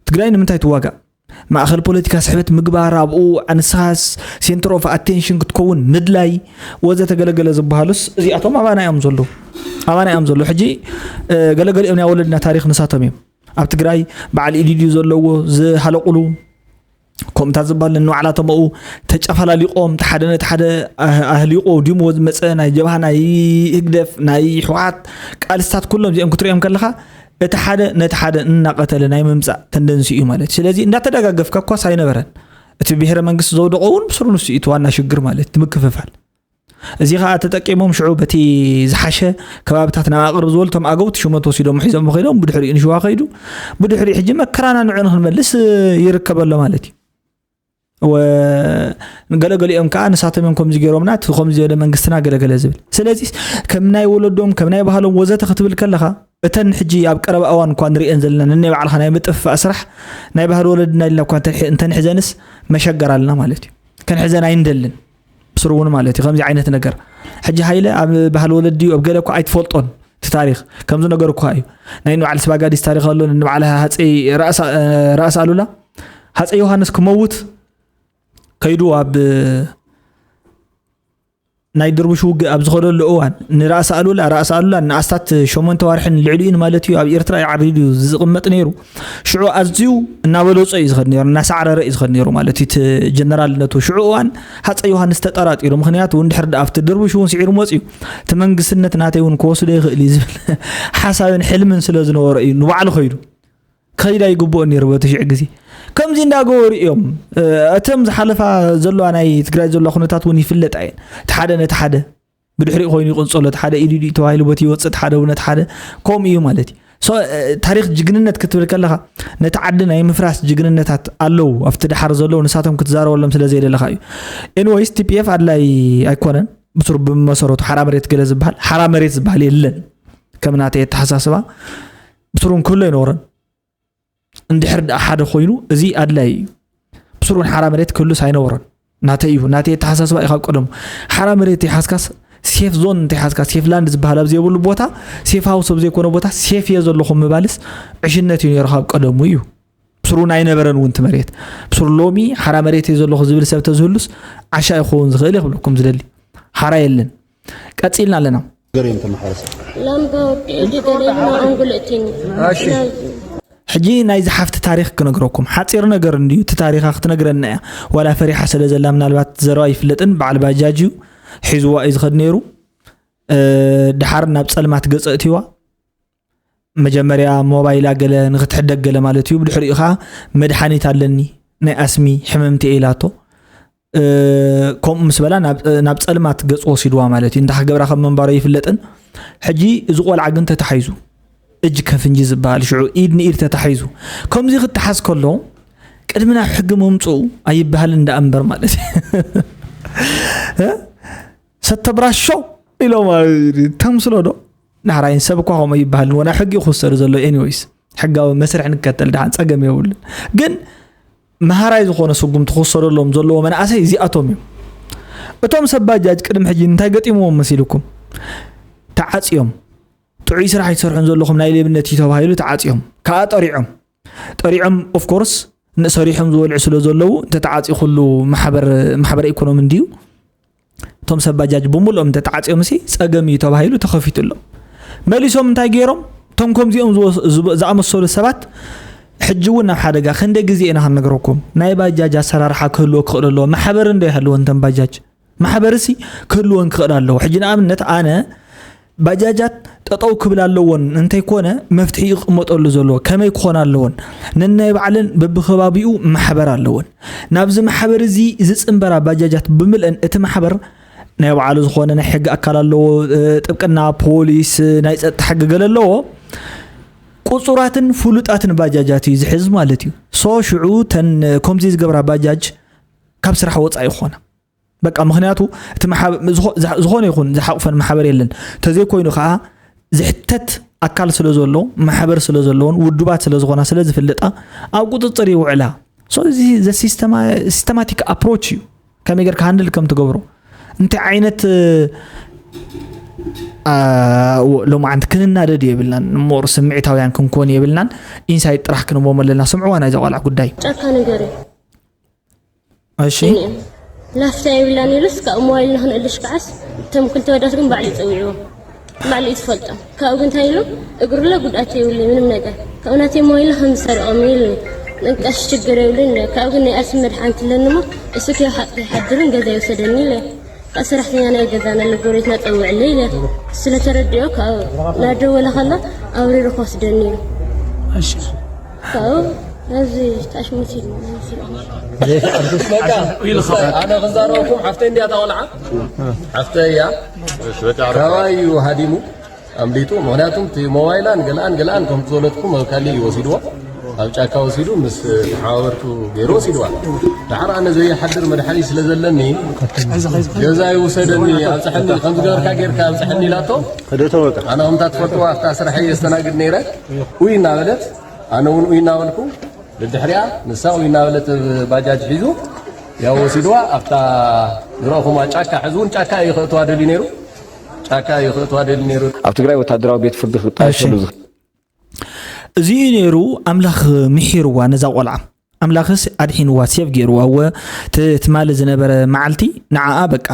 ትግራይ ንምንታይ ትዋጋእ? ማእኸል ፖለቲካ ስሕበት ምግባር ኣብኡ ኣንስኻስ center of attention ክትከውን ምድላይ ወዘተ ገለገለ ዝበሃሉስ እዚኣቶም ኣባና እዮም ዘለዉ ኣባና እዮም ዘለዉ ሕጂ ገለገሊኦም ናይ ወለድና ታሪክ ንሳቶም እዮም ኣብ ትግራይ በዓል ኢዲድዩ ዘለዎ ዝሃለቁሉ ከምኡታት ዝበሃል ንባዕላቶም ኣብኡ ተጨፈላሊቆም ሓደ ነቲ ሓደ ኣህሊቆ ዲሞ ዝመፀ ናይ ጀብሃ ናይ ህግደፍ ናይ ህወሓት ቃልስታት ኩሎም እዚኦም ክትሪኦም ከለካ እቲ ሓደ ነቲ ሓደ እናቐተለ ናይ ምምፃእ ተንደንሲ እዩ ማለት እዩ ስለዚ እንዳተደጋገፍካ እኳስ ኣይነበረን እቲ ብሄረ መንግስቲ ዘውደቆ እውን ብስሩ ንሱ እዩ እቲ ዋና ሽግር ማለት እቲ ምክፍፋል እዚ ከዓ ተጠቂሞም ሽዑ በቲ ዝሓሸ ከባብታት ናብ ኣቅርብ ዝበሉ እቶም ኣገውቲ ሽመት ወሲዶም ሒዞም ከይዶም ብድሕሪኡ ንሽዋ ከይዱ ብድሕሪኡ ሕጂ መከራና ንዑ ንክንመልስ ይርከብ ኣሎ ማለት እዩ ገለገሊኦም ከዓ ንሳቶም እዮም ከምዚ ገይሮምና እቲ ከምዚ ዝበለ መንግስትና ገለገለ ዝብል ስለዚ ከም ናይ ወለዶም ከም ናይ ባህሎም ወዘተ ክትብል ከለካ እተን ሕጂ ኣብ ቀረባ እዋን እኳ ንሪአን ዘለና ነናይ ባዕልካ ናይ ምጥፍፋእ ስራሕ ናይ ባህሊ ወለድና ኢልና እኳ እንተንሕዘንስ መሸገር ኣለና ማለት እዩ ከንሕዘን ኣይንደልን ብስሩ እውን ማለት እዩ ከምዚ ዓይነት ነገር ሕጂ ሃይለ ኣብ ባህሊ ወለድ ድዩ ኣብ ገለ እኳ ኣይትፈልጦን እቲ ታሪክ ከምዚ ነገር እኳ እዩ ናይ ንባዕል ስባጋዲስ ታሪክ ኣሎ ንባዕል ሃፀይ ራእሲ ኣሉላ ሃፀይ ዮሃንስ ክመውት ከይዱ ኣብ ናይ ድርቡሽ ውግእ ኣብ ዝኸደሉ እዋን ንራእሲ ኣሉላ ራእሲ ኣሉላ ንኣስታት ሸሞንተ ዋርሕን ልዕሊኡን ማለት እዩ ኣብ ኤርትራ ይዓሪዱ ዝቕመጥ ነይሩ ሽዑ ኣዝዩ እናበለጾ እዩ ዝኸድ ነይሩ እናሳዕረረ እዩ ዝኸድ ነይሩ ማለት እዩ እቲ ጀነራልነቱ ሽዑ እዋን ሃፀ ዮሃንስ ተጠራጢሩ ምክንያቱ እውን ድሕር ኣብቲ ድርቡሽ እውን ስዒሩ መፅዩ እቲ መንግስትነት ናተይ እውን ክወስዶ ይኽእል እዩ ዝብል ሓሳብን ሕልምን ስለ ዝነበሮ እዩ ንባዕሉ ከይዱ ከይዳ ይግብኦ ነይሩ በቲ ሽዕ ግዜ ከምዚ እንዳገበሩ እዮም እቶም ዝሓለፋ ዘለዋ ናይ ትግራይ ዘለዋ ኩነታት እውን ይፍለጥ ኣየን እቲ ሓደ ነቲ ሓደ ብድሕሪኡ ኮይኑ ይቕንጸሎ እቲ ሓደ ኢሉ ድዩ ተባሂሉ በቲ ይወፅእ እቲ ሓደ እውን እቲ ሓደ ከምኡ እዩ ማለት እዩ ታሪክ ጅግንነት ክትብል ከለካ ነቲ ዓዲ ናይ ምፍራስ ጅግንነታት ኣለዉ ኣብቲ ድሓር ዘለዉ ንሳቶም ክትዛረበሎም ስለ ዘይደለካ እዩ ኤንወይስ ቲፒኤፍ ኣድላይ ኣይኮነን ብስሩ ብመሰረቱ ሓራ መሬት ገለ ዝበሃል ሓራ መሬት ዝበሃል የለን ከም ናተይ ኣተሓሳስባ ብስሩ ክህሉ ኣይነበረን እንድሕር ደኣ ሓደ ኮይኑ እዚ ኣድላይ እዩ ብስሩ ሓራ መሬት ክህሉስ ኣይነበረን ናተይ እዩ ናተይ ኣተሓሳስባ እዩ ካብ ቀደሙ ሓራ መሬት ይሓዝካስ ሴፍ ዞን እንተይሓዝካ ሴፍ ላንድ ዝበሃል ኣብ ዘይብሉ ቦታ ሴፍ ሃውስ ኣብ ዘይኮነ ቦታ ሴፍ እየ ዘለኹ ምባልስ ዕሽነት እዩ ነይሩ ካብ ቀደሙ እዩ ብስሩ ኣይነበረን እውን እቲ መሬት ብስሩ ሎሚ ሓራ መሬት እየ ዘለኹ ዝብል ሰብ ተዝህሉስ ዓሻ ይኸውን ዝኽእል እየ ክብለኩም ዝደሊ ሓራ የለን ቀፂልና ኣለና ገሬም ተመሓረሰ ላምባ ወዲ ዕዲ ገደልና ኣንጉልእቲን እሺ ሕጂ ናይዚ ሓፍቲ ታሪክ ክነግረኩም ሓፂር ነገር እንድዩ እቲ ታሪካ ክትነግረና እያ ዋላ ፈሪሓ ስለ ዘላ ምናልባት ዘረባ ይፍለጥን በዓል ባጃጅ እዩ ሒዝዋ እዩ ዝኸድ ነይሩ ድሓር ናብ ፀልማት ገፀ እትዋ መጀመርያ ሞባይላ ገለ ንክትሕደግ ገለ ማለት እዩ ብድሕሪኡ ከዓ መድሓኒት ኣለኒ ናይ ኣስሚ ሕምምቲ እየ ኢላቶ ከምኡ ምስ በላ ናብ ጸልማት ገጹ ወሲድዋ ማለት እዩ። እንታይ ክገብራ ከም ምንባሩ ኣይፍለጥን። ሕጂ እዚ ቆልዓ ግን ተታሒዙ እጅ ከፍንጂ ዝበሃል ሽዑ ኢድ ንኢድ ተታሒዙ ከምዚ ክተሓዝ ከሎ ቅድሚ ናብ ሕጊ ምምፅኡ ኣይበሃልን ደኣ እምበር ማለት እዩ። ሰተብራሾ ኢሎም ተምስሎ ዶ? ናሕራይን ሰብ እኳ ከምኡ ይበሃል ንወና ሕጊ ክውሰዱ ዘሎ ኤኒወይስ ሕጋዊ መስርሕ ንከተል ደሓን ጸገም የብሉን ግን መሃራይ ዝኾነ ስጉምቲ ክውሰደሎም ዘለዎ መናእሰይ እዚኣቶም እዮም እቶም ሰብ ባጃጅ ቅድሚ ሕጂ እንታይ ገጢምዎም መሲልኩም ተዓፅዮም ጥዑይ ስራሕ ኣይትሰርሑን ዘለኹም ናይ ሌብነት እዩ ተባሂሉ ተዓፅዮም ከዓ ጠሪዖም ጠሪዖም ኦፍኮርስ ንሰሪሖም ዝበልዑ ስለ ዘለዉ እንተተዓፂ ኩሉ ማሕበር ኢኮኖሚ እንድዩ እቶም ሰብ ባጃጅ ብምልኦም እንተተዓፅዮም ሲ ፀገም እዩ ተባሂሉ ተኸፊቱ ኣሎ መሊሶም እንታይ ገይሮም እቶም ከምዚኦም ዝኣመሰሉ ሰባት ሕጂ እውን ናብ ሓደጋ ክንደ ግዜ ኢና ክንነግረኩም ናይ ባጃጅ ኣሰራርሓ ክህልዎ ክኽእል ኣለዎ ማሕበር እንዶ ይሃልዎ እንተን ባጃጅ ማሕበር ሲ ክህልወን ክኽእል ኣለዎ ሕጂ ንኣብነት ኣነ ባጃጃት ጠጠው ክብል ኣለዎን እንተይኮነ መፍትሒ ይቕመጠሉ ዘለዎ ከመይ ክኾን ኣለዎን ነናይ ባዕለን በብከባቢኡ ማሕበር ኣለዎን ናብዚ ማሕበር እዚ ዝፅንበራ ባጃጃት ብምልአን እቲ ማሕበር ናይ ባዕሉ ዝኾነ ናይ ሕጊ ኣካል ኣለዎ ጥብቅና ፖሊስ ናይ ፀጥታ ሕጊ ገለ ኣለዎ ቁፁራትን ፍሉጣትን ባጃጃት እዩ ዝሕዝ ማለት እዩ ሶ ሽዑ ተን ከምዚ ዝገብራ ባጃጅ ካብ ስራሕ ወፃኢ ይኾና በቃ ምኽንያቱ እቲ ዝኾነ ይኹን ዝሓቑፈን ማሕበር የለን ተዘይኮይኑ ከዓ ዝሕተት ኣካል ስለ ዘሎ ማሕበር ስለ ዘለዎን ውዱባት ስለ ዝኾና ስለ ዝፍልጣ ኣብ ቁፅፅር ይውዕላ እዚ systematic approach እዩ ከመይ ገርካ ሃንድል ከም ትገብሮ እንታይ ዓይነት ሎማዓንቲ ክንናደድ የብልናን ሞር ስምዒታውያን ክንኮን የብልናን ኢንሳይት ጥራሕ ክንቦም ኣለና ስምዕዋ ናይዛ ቆልዓ ጉዳይ ጫካ ነገር እዩ እሺ ላፍታ የብላን ኢሉስ ካብ ሞባይል ንክንእልሽ ከዓስ እቶም ክልተ ወዳት ግን ባዕሉ ይፀውዕዎ ባዕሉ እዩ ትፈልጦም ካብኡ ግን እንታይ ኢሉ እግሩ ለ ጉድኣት የብሉ ምንም ነገር ካብኡ ናተይ ሞባይል ከም ዝሰርቆም ኢሉ እንቀሽ ችግር የብሉን ካብኡ ግን ናይ ኣልሲ መድሓንቲ ኣለኒ ሞ እሱ ከይሓጥኩ ይሓድርን ገዛ ይወሰደኒ ኢለ ካብ ሰራሕተኛ ናይ ገዛ ናለ ጎረቤትና ፀውዕለ ኢለ ስለተረድኦ ካብ ናደወለ ከላ ኣውሪሩ ክወስደኒ ኢሉ እሺ ካብኡ ነዚ ታሽሙቲ ኣነ ክዛረበኩም ሓፍተይ እንዲያ ታቆልዓ ሓፍተይ እያ ካባይ እዩ ሃዲሙ ኣምሊጡ ምክንያቱም እቲ ሞባይላን ገለኣን ገለኣን ከም ዝበለትኩም ኣብ ካሊእ እዩ ወሲድዎ ኣብ ጫካ ወሲዱ ምስ ተሓባበርቱ ገይሩ ወሲድዋ ድሓር ኣነ ዘይሓድር መድሓኒ ስለ ዘለኒ ገዛ ይውሰደኒ ኣብፅሐኒ ከም ዝገበርካ ገይርካ ኣብፅሐኒ ኢላቶ ኣነ ከምታ ትፈልጥዋ ኣብታ ስራሐይ የስተናግድ ነይረ ኡይ እናበለት ኣነ እውን ኡይ እናበልኩ ድድሕሪኣ ንሳ ኡይ እናበለት ባጃጅ ሒዙ ያው ወሲድዋ ኣብታ ዝረእኹማ ጫካ ሕዚ እውን ጫካ እዩ ከእትዋ ደልዩ ነይሩ ጫካ እዩ ከእትዋ ደልዩ ነይሩ ኣብ ትግራይ ወታደራዊ ቤት ፍርዲ ክጣየሸሉ ዝኽእል እዚኡ ነይሩ ኣምላኽ ምሒርዋ ነዛ ቆልዓ ኣምላኽስ ኣድሒንዋ ሴቭ ገይርዋ እወ ትማሊ ዝነበረ መዓልቲ ንዓኣ በቃ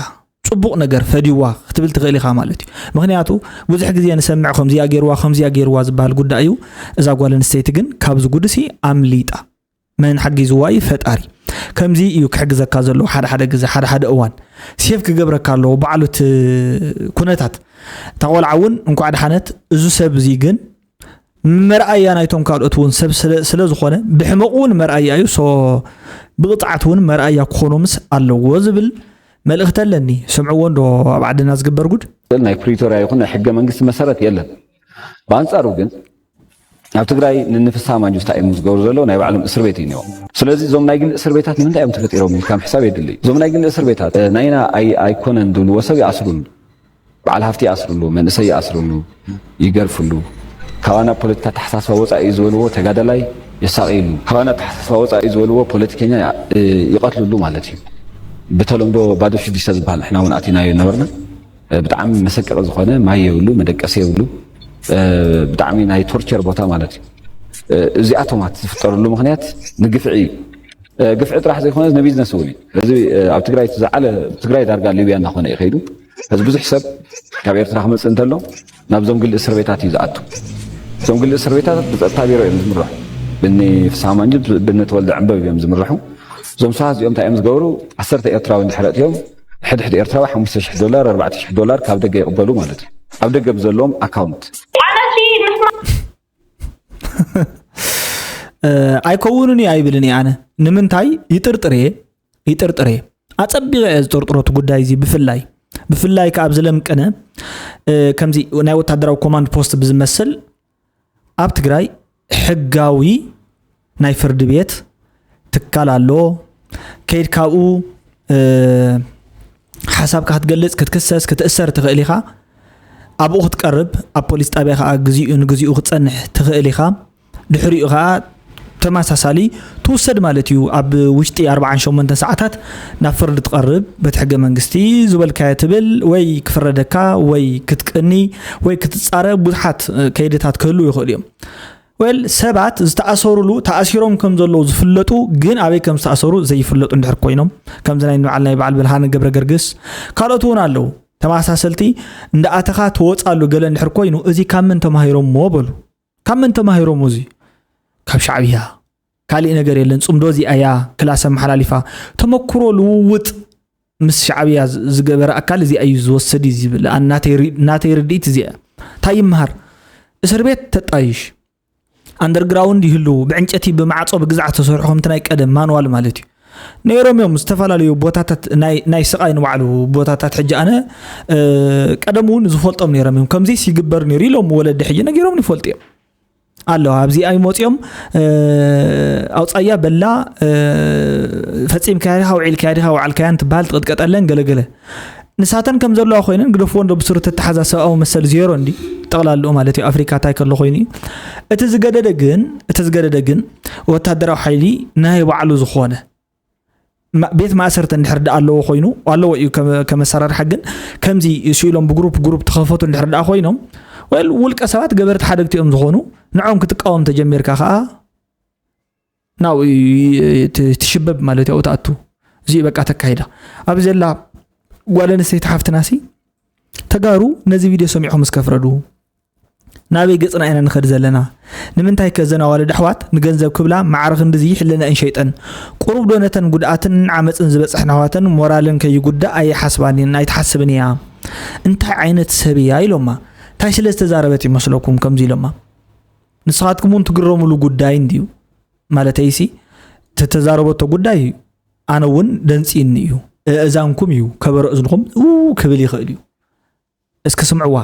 ፅቡቕ ነገር ፈድይዋ ክትብል ትኽእል ኢኻ ማለት እዩ ምኽንያቱ ብዙሕ ግዜ ንሰምዕ ከምዚኣ ገይርዋ ከምዚኣ ገይርዋ ዝበሃል ጉዳይ እዩ እዛ ጓል ኣንስተይቲ ግን ካብዚ ጉድሲ ኣምሊጣ መን ሓጊዝዋ እዩ ፈጣሪ ከምዚ እዩ ክሕግዘካ ዘለዎ ሓደ ሓደ ግዜ ሓደ ሓደ እዋን ሴቭ ክገብረካ ኣለዎ ባዕሉ እቲ ኩነታት እታ ቆልዓ እውን እንኳዕ ድሓነት እዚ ሰብ እዚ ግን መርኣያ ናይቶም ካልኦት እውን ሰብ ስለ ዝኾነ ብሕመቑ እውን መርኣያ እዩ so ብቕፅዓት እውን መርኣያ ክኾኖምስ ኣለዎ ዝብል መልእኽቲ ኣለኒ ስምዕዎ እንዶ ኣብ ዓድና ዝግበር ጉድ ናይ ፕሪቶርያ ይኹን ናይ ሕገ መንግስቲ መሰረት የለን ብኣንፃሩ ግን ኣብ ትግራይ ንንፍስሃ ማንጁስ እንታይ እዮም ዝገብሩ ዘለዉ ናይ ባዕሎም እስር ቤት እዩ ነዎም ስለዚ እዞም ናይ ግሊ እስር ቤታት ንምንታይ እዮም ተፈጢሮም ኢልካ ምሕሳብ የድሊ እዞም ናይ ግሊ እስር ቤታት ናይና ኣይኮነን ዝብልዎ ሰብ ይኣስሩሉ በዓል ሃፍቲ ይኣስርሉ፣ መንእሰይ ይኣስርሉ፣ ይገርፍሉ፣ ካብ ዋና ፖለቲካ ኣተሓሳስባ ወፃኢ እዩ ዝበልዎ ተጋዳላይ የሳቕይሉ፣ ካብ ዋና ኣተሓሳስባ ወፃኢ እዩ ዝበልዎ ፖለቲከኛ ይቐትልሉ ማለት እዩ። ብተለምዶ ባዶ ሽዱሽተ ዝበሃል ንሕና እውን ኣቲናዮ ነበርና። ብጣዕሚ መሰቀቒ ዝኾነ ማይ የብሉ፣ መደቀሲ የብሉ፣ ብጣዕሚ ናይ ቶርቸር ቦታ ማለት እዩ። እዚኣቶም ኣት ዝፍጠርሉ ምኽንያት ንግፍዒ እዩ። ግፍዒ ጥራሕ ዘይኮነስ ንቢዝነስ እውን እዩ። እዚ ኣብ ትግራይ እቲ ዝዓለ ትግራይ ዳርጋ ሊብያ እናኾነ እዩ ከይዱ። ሕዚ ብዙሕ ሰብ ካብ ኤርትራ ክመፅእ እንተሎ ናብዞም ግሊ እስር ቤታት እዩ ዝኣቱ። እዞም ግሊ እስር ቤታት ብፀጥታ ቢሮ እዮም ዝምርሑ። ብኒ ፍስሃ ማንጁ፣ ብኒ ተወልደ ዕንበብ እዮም ዝምርሑ። እዞም ሰባት እዚኦም እንታይ እዮም ዝገብሩ? ዓሰርተ ኤርትራዊ እንድሕር ኣእትዮም ሕድሕድ ኤርትራዊ ሓሙሽተ ሽሕ ዶላር፣ ኣርባዕተ ሽሕ ዶላር ካብ ደገ ይቕበሉ ማለት እዩ። ኣብ ደገ ብዘለዎም ኣካውንት። ኣይከውንን እዩ ኣይብልን እየ ኣነ ንምንታይ ይጥርጥር እየ ይጥርጥር እየ ኣፀቢቐ እየ ዝጥርጥሮ እቲ ጉዳይ እዚ ብፍላይ ብፍላይ ከዓ ኣብዚ ለምቅነ ከምዚ ናይ ወታደራዊ ኮማንድ ፖስት ብዝመስል ኣብ ትግራይ ሕጋዊ ናይ ፍርዲ ቤት ትካል ኣሎ ከይድ ካብኡ ሓሳብካ ክትገልፅ ክትክሰስ ክትእሰር ትኽእል ኢኻ ኣብኡ ክትቀርብ ኣብ ፖሊስ ጣብያ ከዓግዚኡ ንግዚኡ ክትፀንሕ ትኽእል ኢኻ ድሕሪኡ ከዓ ተመሳሳሊ ትውሰድ ማለት እዩ ኣብ ውሽጢ ኣርባዓን ሸሞንተን ሰዓታት ናብ ፍርዲ ትቐርብ በቲ ሕገ መንግስቲ ዝበልካዮ ትብል ወይ ክፍረደካ ወይ ክትቅኒ ወይ ክትፃረ ብዙሓት ከይድታት ክህልው ይኽእሉ እዮም well ሰባት ዝተኣሰሩሉ ተኣሲሮም ከም ዘለዉ ዝፍለጡ ግን ኣበይ ከም ዝተኣሰሩ ዘይፍለጡ እንድሕር ኮይኖም ከምዚ ናይ ንበዓል ናይ በዓል ብርሃነ ገብረ ገርግስ ካልኦት እውን ኣለዉ ተመሳሰልቲ እንዳኣተኻ ትወፃሉ ገለ እንድሕር ኮይኑ እዚ ካብ መን ተማሂሮምዎ በሉ ካብ መን ተማሂሮም እዚ ካብ ሻዕብያ ካሊእ ነገር የለን ፅምዶ እዚኣ እያ ክላስ ኣመሓላሊፋ ተመክሮ ልውውጥ ምስ ሻዕብያ ዝ- ዝገበረ ኣካል እዚኣ እዩ ዝወሰድ እዩ ዝብል። ኣን ናተይ ሪ- ናተይ ርድኢት እዚኣ እያ። እንታይ ይምሃር? እስር ቤት ተጣይሽ፣ ኣንደርግራውንድ ይህሉ፣ ብዕንጨቲ ብማዕጾ ብግዛዕ ተሰርሑ፣ ከምቲ ናይ ቀደም ማንዋል ማለት እዩ። ነይሮም እዮም ዝተፈላለዩ ቦታታት ናይ ናይ ስቓይ ንባዕሉ ቦታታት። ሕጂ ኣነ እ፣ ቀደም እውን ዝፈልጦም ነይሮም እዮም፣ ከምዚስ ይግበር ነይሩ ኢሎም ወለዲ ሕጂ ነጊሮም ይፈልጡ እዮም። ኣለዋ ኣብዚኣ ይመፅኦም። ኣውፃያ በላ፣ ፈፂምካያ ዲኻ፣ ውዒልካያ ዲኻ፣ ውዓልካያን ትበሃል፣ ትቕጥቀጠለን ገለገለ። ንሳተን ከም ዘለዋ ኮይነን ግደፍዎ እንዶ ብስሩ ተተሓዛ ሰብኣዊ መሰል ዜሮ እንዲ ጠቕላልኡ ማለት እዩ። ኣፍሪካ ታይ ከሎ ኮይኑ እዩ። እቲ ዝገደደ ግን እቲ ዝገደደ ግን ወታደራዊ ሓይሊ ናይ ባዕሉ ዝኾነ ማ- ቤት ማእሰርቲ እንድሕር ደኣ ኣለዎ ኮይኑ ኣለዎ እዩ ከመ- ከመሰራርሓ። ግን ከምዚ ስኢሎም ብግሩፕ ግሩፕ ተኸፈቱ እንድሕር ደኣ ኮይኖም፣ ወል ውልቀ ሰባት ገበርቲ ሓደግቲ እዮም ዝኾኑ። ንዖም ክትቃወም ተጀሚርካ ከዓ ናው ትሽበብ ማለት እዩ። ትኣቱ እዚ በቃ ተካሂዳ ኣብ ዘላ ጓል ኣንስተይቲ ሓፍትና ሲ ተጋሩ ነዚ ቪድዮ ሰሚዕኹም እስከ ፍረዱ። ናበይ ገጽና ኢና ንኸድ ዘለና? ንምንታይ ከ ዘን ኣዋልድ ኣሕዋት ንገንዘብ ክብላ ማዕረ ክንድዚ ሕልናኤን ሸይጠን? ቁሩብ ዶ ነተን ጉድኣትን ዓመጽን ዝበጽሐን ኣሕዋተን ሞራለን ከይጉዳእ ኣይሓስባን እየን፣ ኣይትሓስብን እያ። እንታይ ዓይነት ሰብ እያ ኢሎማ? እንታይ ስለ ዝተዛረበት ይመስለኩም ከምዚ ኢሎማ? ንስኻትኩም እውን ትግረሙሉ ጉዳይ እንድዩ። ማለተይሲ ተተዛረበቶ ጉዳይ ኣነ እውን ደንጽይኒ እዩ። እእዛንኩም እዩ ከበሮ እዝንኹም ው ክብል ይኽእል እዩ። እስኪ ስምዕዋ፣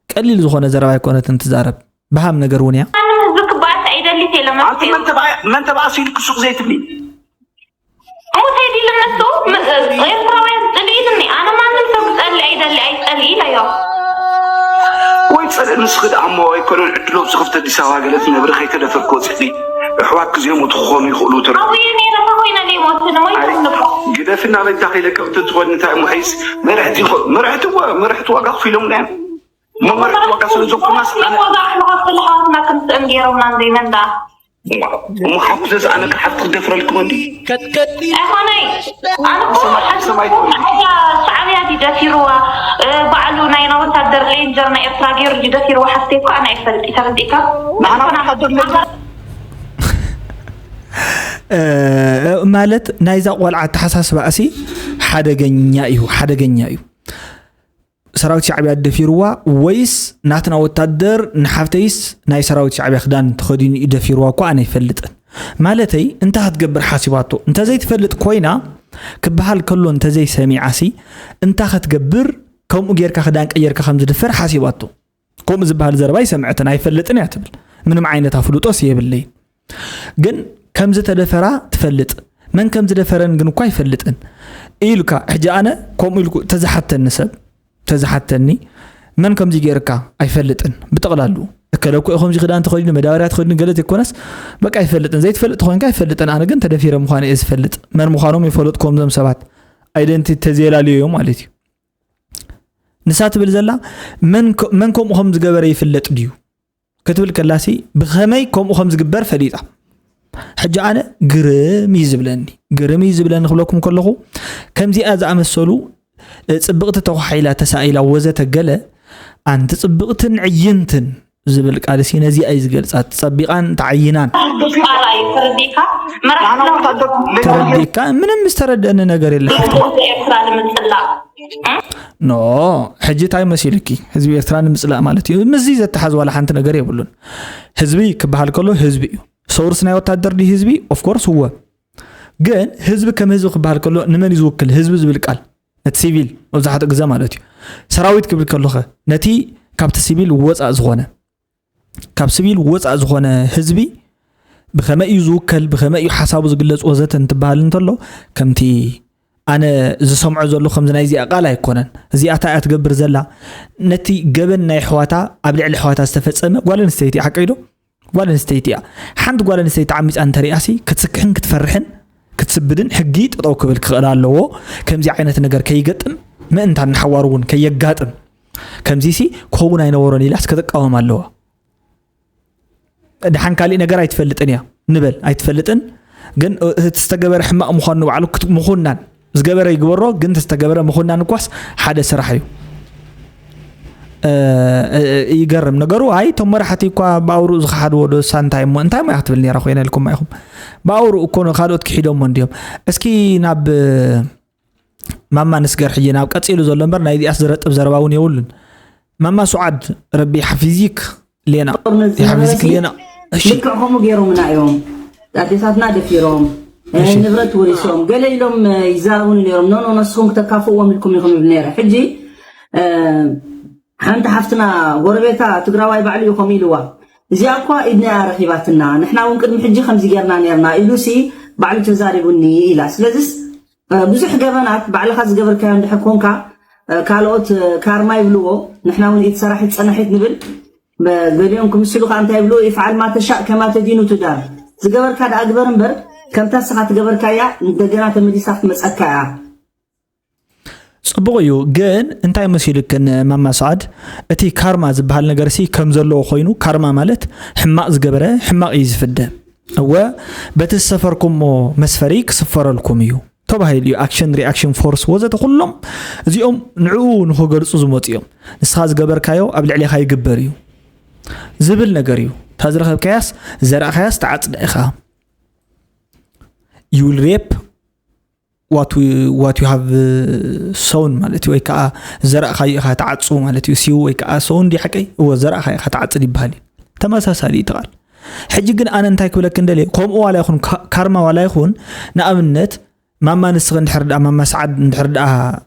ቀሊል ዝኾነ ዘረባ ኣይኮነትን ትዛረብ፣ በሃም ነገር እውን እያ። ኣነ ህዝቢ ክባኣስ ኣይደሊ ቴለ ኣንቲ መፍትሒ መን ተባኣ- መን ተባኣስ ኢልክ ሱቕ ዘይትብሊ? ሙተይ ዲል እነሱ ም- ኤርትራውያን ጽልኢትኒ ኣነ ማንም ሰብ ክጸሊ ኣይደሊ ኣይጸሊ ኢለዮ። ወይ ጸልእ ንስኺ ደኣ እሞ ኣይኮነን ዕድሎም ስኽፍቲ ኣዲስ ኣበባ ገለ ትነብሪ ከይተደፈርክ ወጺእኪ ኣሕዋትኪ እዚኦም እቲ ክኾኑ ይኽእሉ ተረ ኣውየ ነይረ ተኾይነ ዘይሞት ንሞይቶም ንባ ግደፊ እናበልካ ከይለቀቕ ትኾኒ እንታይ እሞ ሒዝ መርሕቲ ይኾ- መርሕቲ ዋ- መርሕቲ ዋጋ ክፊሎም ዳዮም እሞ መርሕቲ ዋጋ ስለ ዘኮናስ ኣነ ዋጋ ኣሕልኻ ክልኻ ክና ክንስእም ገይሮምና እንዘይመንዳ እሞ ሓፍተስ ኣነ ክሓፍቲ ክደፍረልኩም እንዲ ኣይኮነይ ኣነ እኮ ሰማይ- ሰማይ ሓንቲ እያ ሻዕብያ ድዩ ደፊርዋ ባዕሉ ናይና ወታደር ሌንጀር ናይ ኤርትራ ገይሩ ድዩ ደፊርዋ ሓፍተይ እኮ ኣነ ኣይፈልጥ ተረዲእካ ንዓና ወታደር ሌንጀር ማለት ናይዛ ቆልዓ ኣተሓሳስባ እሲ ሓደገኛ እዩ ሓደገኛ እዩ ሰራዊት ሻዕብያ ደፊርዋ ወይስ ናትና ወታደር ንሓፍተይስ ናይ ሰራዊት ሻዕብያ ክዳን ተኸዲኑ እዩ ደፊርዋ እኳ ኣነ ኣይፈልጥን ማለተይ እንታ ክትገብር ሓሲባቶ እንተዘይትፈልጥ ኮይና ክበሃል ከሎ እንተዘይሰሚዓሲ እንታ ክትገብር ከምኡ ጌርካ ክዳን ቀየርካ ከም ዝድፈር ሓሲባቶ ከምኡ ዝበሃል ዘረባ ይሰምዐትን ኣይፈልጥን እያ ትብል ምንም ዓይነት ኣፍልጦስ የብለይ ግን ከም ዝተደፈራ ትፈልጥ መን ከም ዝደፈረን ግን እኳ ኣይፈልጥን ኢልካ ሕጂ ኣነ ከምኡ ኢልኩ ተዝሓተኒ ሰብ ተዝሓተኒ መን ከምዚ ገይርካ ኣይፈልጥን ብጠቕላሉ እከለኩ ከምዚ ክዳን ተኸዲኑ መዳበርያ ተኸዲኑ ገለ ዘይኮነስ በቃ ኣይፈልጥን ዘይትፈልጥ ተኾይንካ ኣይፈልጥን ኣነ ግን ተደፊረ ምዃነ እየ ዝፈልጥ መን ምዃኖም ይፈልጥ ከምዞም ሰባት ኣይደንቲ ተዘየላልዮ እዮም ማለት እዩ ንሳ ትብል ዘላ መን ከ- መን ከምኡ ከም ዝገበረ ይፍለጥ ድዩ ክትብል ከላሲ ብኸመይ ከምኡ ከም ዝግበር ፈሊጣ ሕጂ ኣነ ግርም እዩ ዝብለኒ ግርም እዩ ዝብለኒ ክብለኩም ከለኹ ከምዚኣ ዝኣመሰሉ እ፣ ጽብቕቲ ተኳሒላ ተሳኢላ ወዘተ ገለ ኣንቲ ጽብቕትን ዕይንትን ዝብል ቃልሲ ነዚኣ እዩ ዝገልጻ ጸቢቓን ተዓይናን ቃል እዩ ተረዲእካ መራሕቲ ተረዲእካ ምንም ዝተረደአኒ ነገር የለ ሓፍቲ ኤርትራ ንምፅላእ ኖ ሕጂ እንታይ መሲሉኪ ህዝቢ ኤርትራ ንምፅላእ ማለት እዩ ምስዚ ዘተሓዝ ዋላ ሓንቲ ነገር የብሉን ህዝቢ ክበሃል ከሎ ህዝቢ እዩ ሰውርስ ናይ ወታደር ድዩ ህዝቢ ኦፍኮርስ እወ ግን ህዝቢ ከም ህዝቢ ክበሃል ከሎ ንመን እዩ ዝውክል ህዝቢ ዝብል ቃል ነቲ ሲቪል መብዛሕትኡ ግዜ ማለት እዩ ሰራዊት ክብል ከሎኸ ነቲ ካብቲ ሲቪል ወፃእ ዝኾነ ካብ ስቢል ወፃእ ዝኾነ ህዝቢ ብኸመይ እዩ ዝውከል ብኸመይ እዩ ሓሳቡ ዝግለፅ ወዘተ እንትበሃል እንተሎ ከምቲ ኣነ ዝሰምዖ ዘሎ ከምዚ ናይ እዚኣ ቃል ኣይኮነን እዚኣ እንታይ እያ ትገብር ዘላ ነቲ ገበን ናይ ኣሕዋታ ኣብ ልዕሊ ኣሕዋታ ዝተፈፀመ ጓል ኣንስተይቲ ሓቀይ ዶ ጓል ኣንስተይቲ እያ ሓንቲ ጓል ኣንስተይቲ ዓሚፃ እንተሪኣሲ ክትስክሕን ክትፈርሕን ክትስብድን ሕጊ ጠጠው ክብል ክኽእል ኣለዎ ከምዚ ዓይነት ነገር ከይገጥም ምእንታን ንሓዋሩ እውን ከየጋጥም ከምዚሲ ክኸውን ኣይነበሮን ኢላስ ክትቃወም ኣለዋ ድሓን ካሊእ ነገር ኣይትፈልጥን እያ ንበል ኣይትፈልጥን ግን እቲ ዝተገበረ ሕማቕ ምዃኑ ንባዕሉ ምኹናን ዝገበረ ይግበሮ ግን ዝተገበረ ምኹናን እኳስ ሓደ ስራሕ እዩ ይገርም ነገሩ ኣይ እቶም መራሕቲ እኳ ብኣውርኡ ዝኸሓድዎ ዶ እሳ እንታይ እሞ እንታይ ሞ ክትብል ነራ ኮይነ ኢልኩም ኢኹም ብኣውርኡ እኮ ካልኦት ክሒዶሞ እንዲዮም እስኪ ናብ ማማ ንስገር ሕጂ ናብ ቀጺሉ ዘሎ እምበር ናይ ዚኣስ ዝረጥብ ዘረባ እውን የብሉን። ማማ ሱዓድ ረቢ ሓፊዚክ ሌና ጦርነት ይሓፊዝክ ዝነበረሲ ሌና። እሺ ልክዕ ከምኡ ገይሮምና እዮም። ኣዴታትና ደፊሮም፣ እሺ። ንብረት ወሪሶም፣ ገለ ኢሎም ይዛረቡኒ ነይሮም። ኖ ኖ፣ ንስኹም ክተካፍእዎም ኢልኩም ኢኹም ይብል ነይረ። ሕጂ ሓንቲ ሓፍትና ጎረቤታ ትግራዋይ ባዕሉ እዩ ከምኡ ኢልዋ። እዚኣ እኳ ኢድና እያ ረኺባትና፣ ንሕና እውን ቅድሚ ሕጂ ከምዚ ጌርና ነርና ኢሉሲ ባዕሉ ተዛሪቡኒ ኢላ። ስለዚስ ብዙሕ ገበናት ባዕልኻ ዝገበርካዮ እንድሕር ኮንካ ካልኦት ካርማ ይብልዎ፣ ንሕና እውን ኢድ ሰራሒት ጸናሒት ንብል። ገሊኦም ክምስሉ ከዓ እንታይ ይብሉ? ይፍዓል ማ ተሻእ ከማ ተዲኑ ትዳር። ዝገበርካ ደኣ ግበር እምበር ከምታ ንስኻ ትገበርካያ እንደገና ተመሊሳ ክትመጸካ እያ። ጽቡቕ እዩ። ግን እንታይ መሲሉክን ማማ ሰዓድ፣ እቲ ካርማ ዝበሃል ነገር ሲ ከም ዘለዎ ኮይኑ፣ ካርማ ማለት ሕማቕ ዝገበረ ሕማቕ እዩ ዝፍደ። እወ በቲ ዝሰፈርኩሞ መስፈሪ ክስፈረልኩም እዩ ተባሂሉ እዩ። ኣክሽን ሪኣክሽን ፎርስ ወዘተ ኩሎም እዚኦም ንዕኡ ንክገልጹ ዝመፁ እዮም። ንስኻ ዝገበርካዮ ኣብ ልዕሌኻ ይግበር እዩ ዝብል ነገር እዩ። እታ ዝረኸብካያስ ዘራእኻያስ ተዓፅዳ ኢኻ። You will reap what you have sown ማለት እዩ። ወይ ከዓ ዘራእኻዮ ኢኻ ተዓፅው ማለት እዩ። ሲው ወይ ከዓ ሰውን ድዩ ሓቀይ? እወ ዘራእኻ ኢኻ ተዓፅድ ይበሃል እዩ። ተመሳሳሊ እዩ እቲ ቃል። ሕጂ ግን ኣነ እንታይ ክብለክ እንደልየ፣ ከምኡ ዋላ ይኹን ካ- ካርማ ዋላ ይኹን፣ ንኣብነት ማማ ንስኺ እንድሕር ደኣ ማማ ሰዓድ እንድሕር ደኣ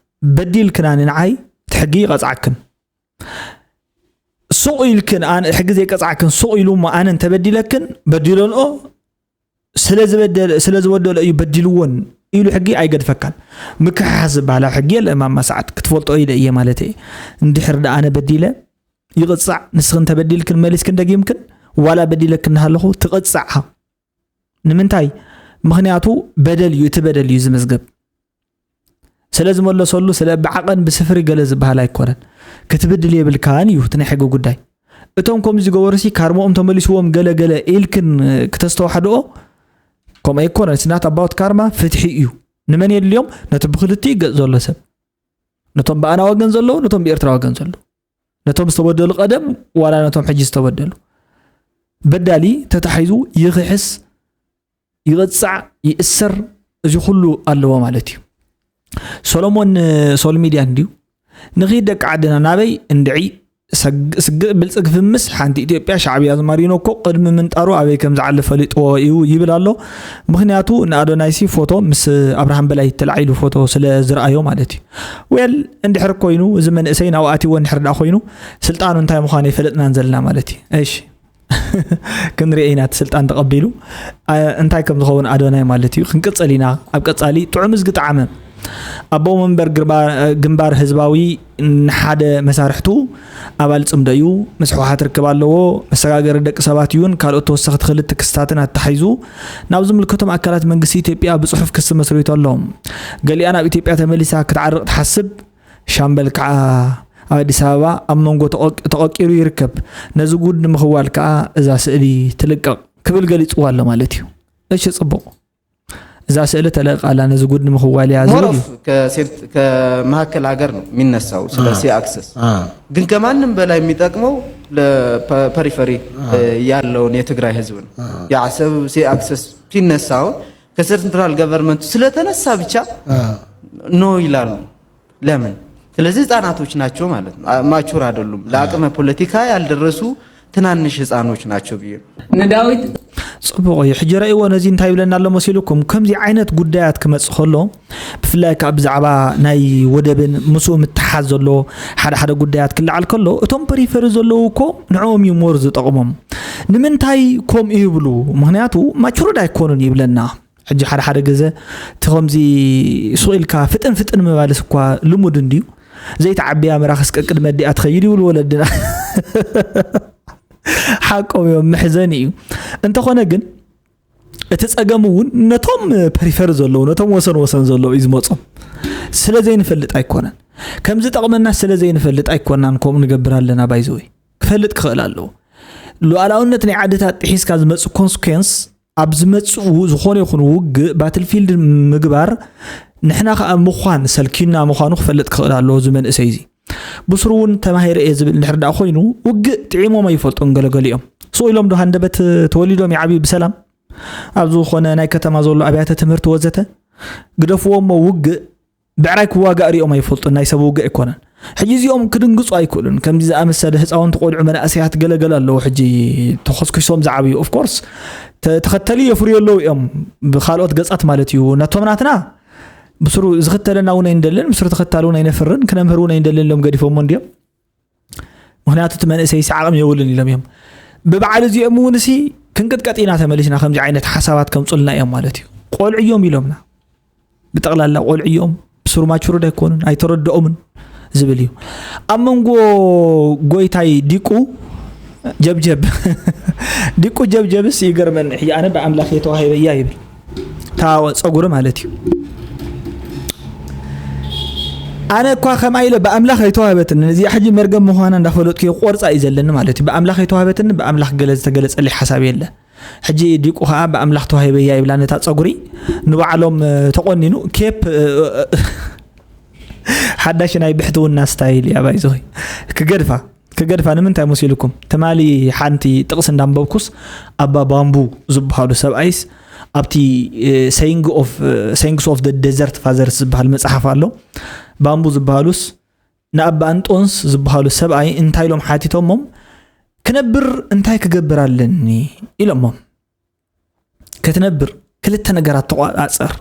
በዲልክና ንዓይ እቲ ሕጊ ይቐፅዓክን። ሱቕ ኢልክን ኣነ ሕጊ ዘይቀፅዓክን ሱቕ ኢሉ እሞ ኣነ እንተበዲለክን በዲለንኦ ስለ ዝበደለ ስለ ዝበደሎ እዩ በዲልዎን ኢሉ ሕጊ ኣይገድፈካን። ምክሕሓስ ዝበሃል ኣብ ሕጊ የለ ማማ ሰዓድ ክትፈልጦ ኢለ እየ ማለት እየ። እንድሕር ደኣ ኣነ በዲለ ይቕፃዕ፣ ንስኽን ተበዲልክን መሊስክን ደጊምክን ዋላ በዲለክን እናሃለኹ ትቕፃዓ። ንምንታይ? ምኽንያቱ በደል እዩ፣ እቲ በደል እዩ ዝምዝገብ። ስለ ዝመለሰሉ ስለ ብዓቐን ብስፍሪ ገለ ዝበሃል ኣይኮነን። ክትብድል የብልካን እዩ እቲ ናይ ሕጊ ጉዳይ። እቶም ከምዚ ዝገበሩሲ ካርሞኦም ተመሊስዎም ገለ ገለ ኢልክን ክተስተዋሕድኦ ከምኡ ኣይኮነን። ስናት ኣባውት ካርማ ፍትሒ እዩ። ንመን የድልዮም? ነቲ ብክልቲኡ ገፅ ዘሎ ሰብ፣ ነቶም ብኣና ወገን ዘለዉ፣ ነቶም ብኤርትራ ወገን ዘለዉ፣ ነቶም ዝተበደሉ ቀደም ዋላ ነቶም ሕጂ ዝተበደሉ። በዳሊ ተታሒዙ ይኽሕስ፣ ይቕፃዕ፣ ይእሰር፣ እዚ ኩሉ ኣለዎ ማለት እዩ። ሰሎሞን ሶል ሚድያ እንድዩ ንኺድ ደቂ ዓድና ናበይ እንድዒ ሰግ- ስግእ ብልፅግ ፍምስ ሓንቲ ኢትዮጵያ ሻዕብያ ዝማሪኖ እኮ ቅድሚ ምንጣሩ ኣበይ ከም ዝዓሊ ፈሊጥዎ እዩ ይብል ኣሎ። ምክንያቱ ንኣዶናይሲ ፎቶ ምስ ኣብርሃም በላይ ተላዒሉ ፎቶ ስለ ዝረኣዮ ማለት እዩ። ዌል እንድሕር ኮይኑ እዚ መንእሰይ ናብኡ ኣትይዎ እንድሕር ደኣ ኮይኑ ስልጣኑ እንታይ ምዃኑ ኣይፈለጥናን ዘለና ማለት እዩ። እሺ ክንርኢ ኢና እቲ ስልጣን ተቐቢሉ እንታይ ከም ዝኸውን ኣዶናይ ማለት እዩ። ክንቅፅል ኢና ኣብ ቀፃሊ ጥዑም እዝጊ ጣዕመ ኣቦ መንበር ግንባር ህዝባዊ ንሓደ መሳርሕቱ ኣባል ፅምዶ እዩ። ምስ ህወሓት ርክብ ኣለዎ። መሰጋገሪ ደቂ ሰባት እዩን ካልኦት ተወሰኽቲ ክልተ ክስታትን ኣተሓይዙ ናብ ዝምልከቶም ኣካላት መንግስቲ ኢትዮጵያ ብፅሑፍ ክሲ መስሪቱ ኣሎ። ገሊኣን ኣብ ኢትዮጵያ ተመሊሳ ክትዓርቕ ትሓስብ ሻምበል ከዓ ኣብ ኣዲስ ኣበባ ኣብ መንጎ ተቐቂሩ ይርከብ። ነዚ ጉድ ንምኽዋል ከዓ እዛ ስእሊ ትልቀቕ ክብል ገሊፅዋ ኣሎ ማለት እዩ። እሺ ፅቡቕ። እዛ ስእሊ ተለቃ ኣላ ነዚ ጉድ ንምኽዋል እያ ዝብል እዩ። ከመካከል ሀገር ነው የሚነሳው ስለ ሲ አክሰስ። ግን ከማንም በላይ የሚጠቅመው ለፐሪፈሪ ያለውን የትግራይ ህዝብ ነው። የአሰብ ሲ አክሰስ ሲነሳው ከሴንትራል ገቨርንመንቱ ስለተነሳ ብቻ ኖ ይላሉ። ለምን? ስለዚህ ህጻናቶች ናቸው ማለት ነው። ማቹር አይደሉም። ለአቅመ ፖለቲካ ያልደረሱ ትናንሽ ህጻኖች ናቸው ብዬ ነው። ንዳዊት ፅቡቕ እዩ። ሕጂ ረእይዎ ነዚ እንታይ ይብለና ኣሎ መሲልኩም? ከምዚ ዓይነት ጉዳያት ክመፅእ ከሎ ብፍላይ ከዓ ብዛዕባ ናይ ወደብን ምስኡ ምትሓዝ ዘሎ ሓደ ሓደ ጉዳያት ክለዓል ከሎ እቶም ፐሪፈሪ ዘለዉ እኮ ንዕኦም እዩ ሞር ዝጠቕሞም። ንምንታይ ከምኡ ይብሉ? ምክንያቱ ማቹርድ ኣይኮኑን ይብለና። ሕጂ ሓደ ሓደ ግዘ እቲ ከምዚ ሱቕ ኢልካ ፍጥን ፍጥን ምባልስ እኳ ልሙድ እንድዩ። ዘይተዓብያ መራኽስ ቀቅድመ ኣዲኣ ትኸይድ ይብሉ ወለድና። ሓቆም እዮም፣ መሕዘኒ እዩ። እንተኾነ ግን እቲ ፀገም እውን ነቶም ፐሪፈር ዘለዉ ነቶም ወሰን ወሰን ዘለዉ እዩ ዝመፆም። ስለ ዘይንፈልጥ ኣይኮነን። ከም ዝጠቕመና ስለ ዘይንፈልጥ ኣይኮናን ከምኡ ንገብር ኣለና። ባይዘወይ ክፈልጥ ክኽእል ኣለዎ። ሉዓላውነት ናይ ዓድታት ጥሒስካ ዝመፅእ ኮንስኮንስ ኣብ ዝመፅኡ ዝኾነ ይኹን ውግእ ባትልፊልድ ምግባር ንሕና ከዓ ምዃን ሰልኪና ምዃኑ ክፈልጥ ክኽእል ኣለዎ። እዚ መንእሰይ እዚ ብስሩ እውን ተማሂረ እየ ዝብል እንድሕር ደኣ ኮይኑ ውግእ ጥዒሞም ኣይፈልጡን ገለገሊኦም። ስቕ ኢሎም ዶ ሃንደበት ተወሊዶም ይዓብዩ ብሰላም ኣብ ዝኾነ ናይ ከተማ ዘሎ ኣብያተ ትምህርቲ ወዘተ ግደፍዎ እሞ ውግእ ብዕራይ ክዋጋእ ሪኦም ኣይፈልጡን፣ ናይ ሰብ ውግእ ኣይኮነን። ሕጂ እዚኦም ክድንግጹ ኣይክእሉን። ከምዚ ዝኣመሰለ ህፃውንቲ ቆልዑ መናእሰያት ገለገለ ኣለዉ ሕጂ ተኾስኩሶም ዝዓብዩ። Of course ተኸተሊ የፍርዩ ኣለዉ እዮም ብካልኦት ገጻት ማለት እዩ። ነቶም ናትና ብስሩ ዝኽተለና እውን ኣይንደልን፣ ብስሩ ተኸታሊ እውን ኣይነፍርን፣ ክነምህር እውን ኣይንደልን ኢሎም ገዲፎሞ እንድዮም። ምክንያቱ እቲ መንእሰይ ሲ ዓቕሚ የብሉን ኢሎም እዮም። ብበዓል እዚኦም እውን ሲ ክንቅጥቀጥ ኢና ተመሊስና ከምዚ ዓይነት ሓሳባት ከምፁልና እዮም ማለት እዩ። ቆልዑ እዮም ኢሎምና። ብጠቕላላ ቆልዑ እዮም፣ ብስሩ ማቹርድ ኣይኮኑን፣ ኣይተረድኦምን ዝብል እዩ። ኣብ መንጎ ጎይታይ ዲቁ ጀብጀብ ዲቁ ጀብጀብስ ይገርመኒ። ሕጂ ኣነ ብኣምላኽ የተዋሂበያ ይብል፣ ታወ ፀጉሪ ማለት እዩ። ኣነ እኳ ከምኣ ኢለ ብኣምላኽ ኣይተዋህበትን፣ እዚኣ ሕጂ መርገም ምዃና እንዳፈለጥኩ ቆርፃ እዩ ዘለኒ ማለት እዩ። ብኣምላኽ ኣይተዋህበትን፣ ብኣምላኽ ገለ ዝተገለፀለይ ሓሳብ የለ። ሕጂ ዲቁ ከዓ ብኣምላኽ ተዋሂበያ ይብላ ነታ ፀጉሪ ንባዕሎም ተቆኒኑ ኬፕ ሓዳሽ ናይ ብሕትውና ስታይል እያ ባይዘወይ። ክገድፋ ክገድፋ ንምንታይ መሲልኩም? ትማሊ ሓንቲ ጥቕሲ እንዳንበብኩስ ኣባ ባምቡ ዝበሃሉ ሰብኣይስ ኣብቲ ሰይንግስ ኦፍ ደ ዴዘርት ፋዘርስ ዝበሃል መፅሓፍ ኣሎ። ባምቡ ዝበሃሉስ ንኣባ እንጦንስ ዝበሃሉ ሰብኣይ እንታይ ኢሎም ሓቲቶሞም? ክነብር እንታይ ክገብር ኣለኒ ኢሎሞም። ክትነብር ክልተ ነገራት ተቋፃፀር፣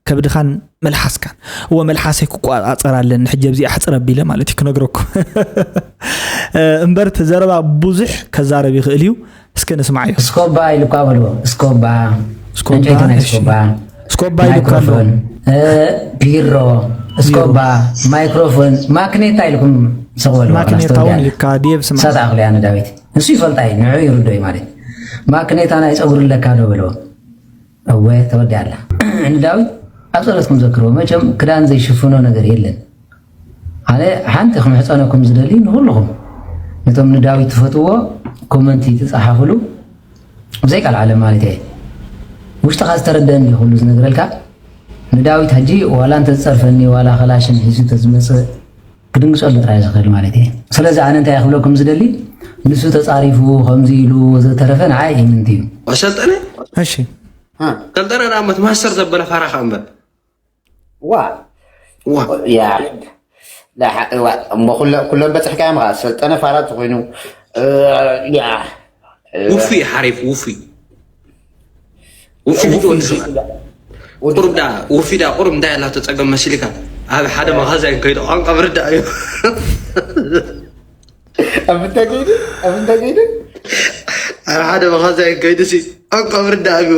ከብድኻን መልሓስካን። እወ መልሓሰይ ክቋፃፀር ኣለኒ ሕጂ ኣብዚ ኣሕፅር ኣቢለ ማለት እዩ ክነግረኩም እምበር እቲ ዘረባ ብዙሕ ከዛረብ ይኽእል እዩ። እስከ ንስማዓዮ። እስኮባ ኢልኳ በልዎ። እስኮባ፣ እስኮባ፣ ዕንጨይቲ ናይ እሺ። እስኮባ፣ እስኮባ ኢልኳ ኣሎ። ማይክሮፎን፣ እ፣ ቢሮ፣ እስኮባ፣ ማይክሮፎን፣ ማክኔታ ኢልኩም ስቕ በልዎ። ማክኔታ እውን ዲያ። ልካ ድየብ ስማ። ሳት ኣኽልያ ንዳዊት። ንሱ ይፈልጣ እዩ፣ ንዑ ይርዶ እዩ ማለት። ማክኔታ ናይ ጸጉሪ ኣለካ ዶ በልዎ። እወ፣ ተወዲኣ ኣላ። ንዳዊት ኣብ ጸሎትኩም ዘክርዎ። መቸም ክዳን ዘይሽፍኖ ነገር የለን። ኣነ ሓንቲ ክምሕጸነኩም ዝደሊ ንኹልኹም፣ ነቶም ንዳዊት ትፈትዎ ኮመንቲ ትጸሓፍሉ፣ ብዘይ ቃል ዓለም ማለት እየ። ውሽጥኻ ዝተረደአኒ ኩሉ ዝነግረልካ። ንዳዊት ሕጂ ዋላ እንተዝጸርፈኒ፣ ዋላ ከላሽን ሒዙ ተዝመጽእ፣ ክድንግጸሉ ጥራይ ዝኽእል ማለት እየ። ስለዚ ኣነ እንታይ ክብለኩም ዝደሊ፣ ንሱ ተጻሪፉ፣ ከምዚ ኢሉ ወዘተረፈ ንዓይ ኢምንት እዩ። ሰልጠነ? እሺ። ሰልጠነ ንኣመት ማስተር ዘበለ ፋራ ከኣ እምበር። ዋ። ዋ። ያ። ላ ሓቂ ዋ። እሞ ኩሎ-፣ ኩሎም በጽሕካዮም ኸኣ ሰልጠነ ፋራ ተኾይኑ። እ፣ ያ። እ፣ ውፉይ ሓሪፍ፣ ውፉይ። ውፉይ ውፉይ ወዲ ስማ። ወዲ ቁሩብ ዳ፣ ውፉይ ዳ፣ ቁሩብ እንታይ ኣላቶ ጸገም መሲልካ? ኣብ ሓደ መኻዛይን ከይዱ ቋንቋ ምርዳእ እዩ። ኣብ እንታይ ከይዱ? ኣብ እንታይ ከይዱ? ኣብ ሓደ መኻዛይን ከይዱ ሲ፣ ቋንቋ ምርዳእ እዩ።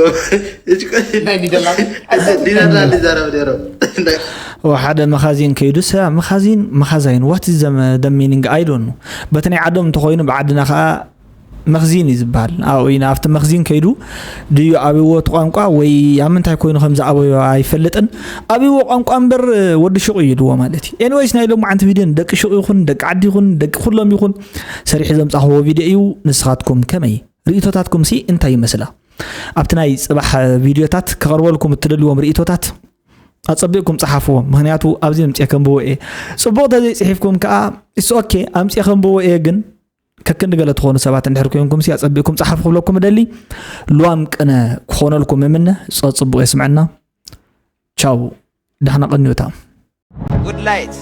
ናይ ኒደርላንድ? ኒደርላንድ ይዛረብ ነይሩ። ኦ፣ ሓደ መኻዚን ከይዱ፣ ሰ-፣ መኻዚን፣ መኻዛይን፣ what is the, the meaning? I don't know። በቲ ናይ ዓዶም እንተኾይኑ፣ ብዓድና ኸኣ መኽዚን እዩ ዝበሃል። ኣብኡ ኢና፣ ኣብቲ መኽዚን ከይዱ ድዩ ኣብይዎ እቲ ቋንቋ ወይ ኣብ ምንታይ ኮይኑ ከም ዝኣበዮ ኣይፈልጥን። ኣብይዎ ቋንቋ እምበር ወዲ ሹቕ እዩ ኢልዎ ማለት እዩ። ኤኒዌይስ፣ ናይ ሎማዓንቲ ቪድዮ ንደቂ ሹቕ ይኹን፣ ደቂ ዓዲ ይኹን፣ ደቂ ኩሎም ይኹን፣ ሰሪሑ ዘምጻኽዎ ቪድዮ እዩ። ንስኻትኩም ከመይ? ርእይቶታትኩም ሲ እንታይ ይመስላ? ኣብቲ ናይ ጽባሕ ቪድዮታት ክቐርበልኩም እትደልይዎም ርእይቶታት ኣጸቢቕኩም ጸሓፍዎም። ምኽንያቱ ኣብዚ ኣምጽኤ ከንብቦ እየ። ጽቡቕ ተዘይጽሒፍኩም ከኣ፣ it's okay፣ ኣምጽኤ ከንብቦ እየ፣ ግን ከክንዲ ገለ ትኾኑ ሰባት እንድሕር ኮይንኩም ሲ ኣጸቢቕኩም ጸሓፉ ክብለኩም እደሊ። ልዋም ቅነ ክኾነልኩም እምነ። ጸ-፣ ጽቡቕ የስምዐና። ቻው። ዳሕና ቀንዩታ። Good light.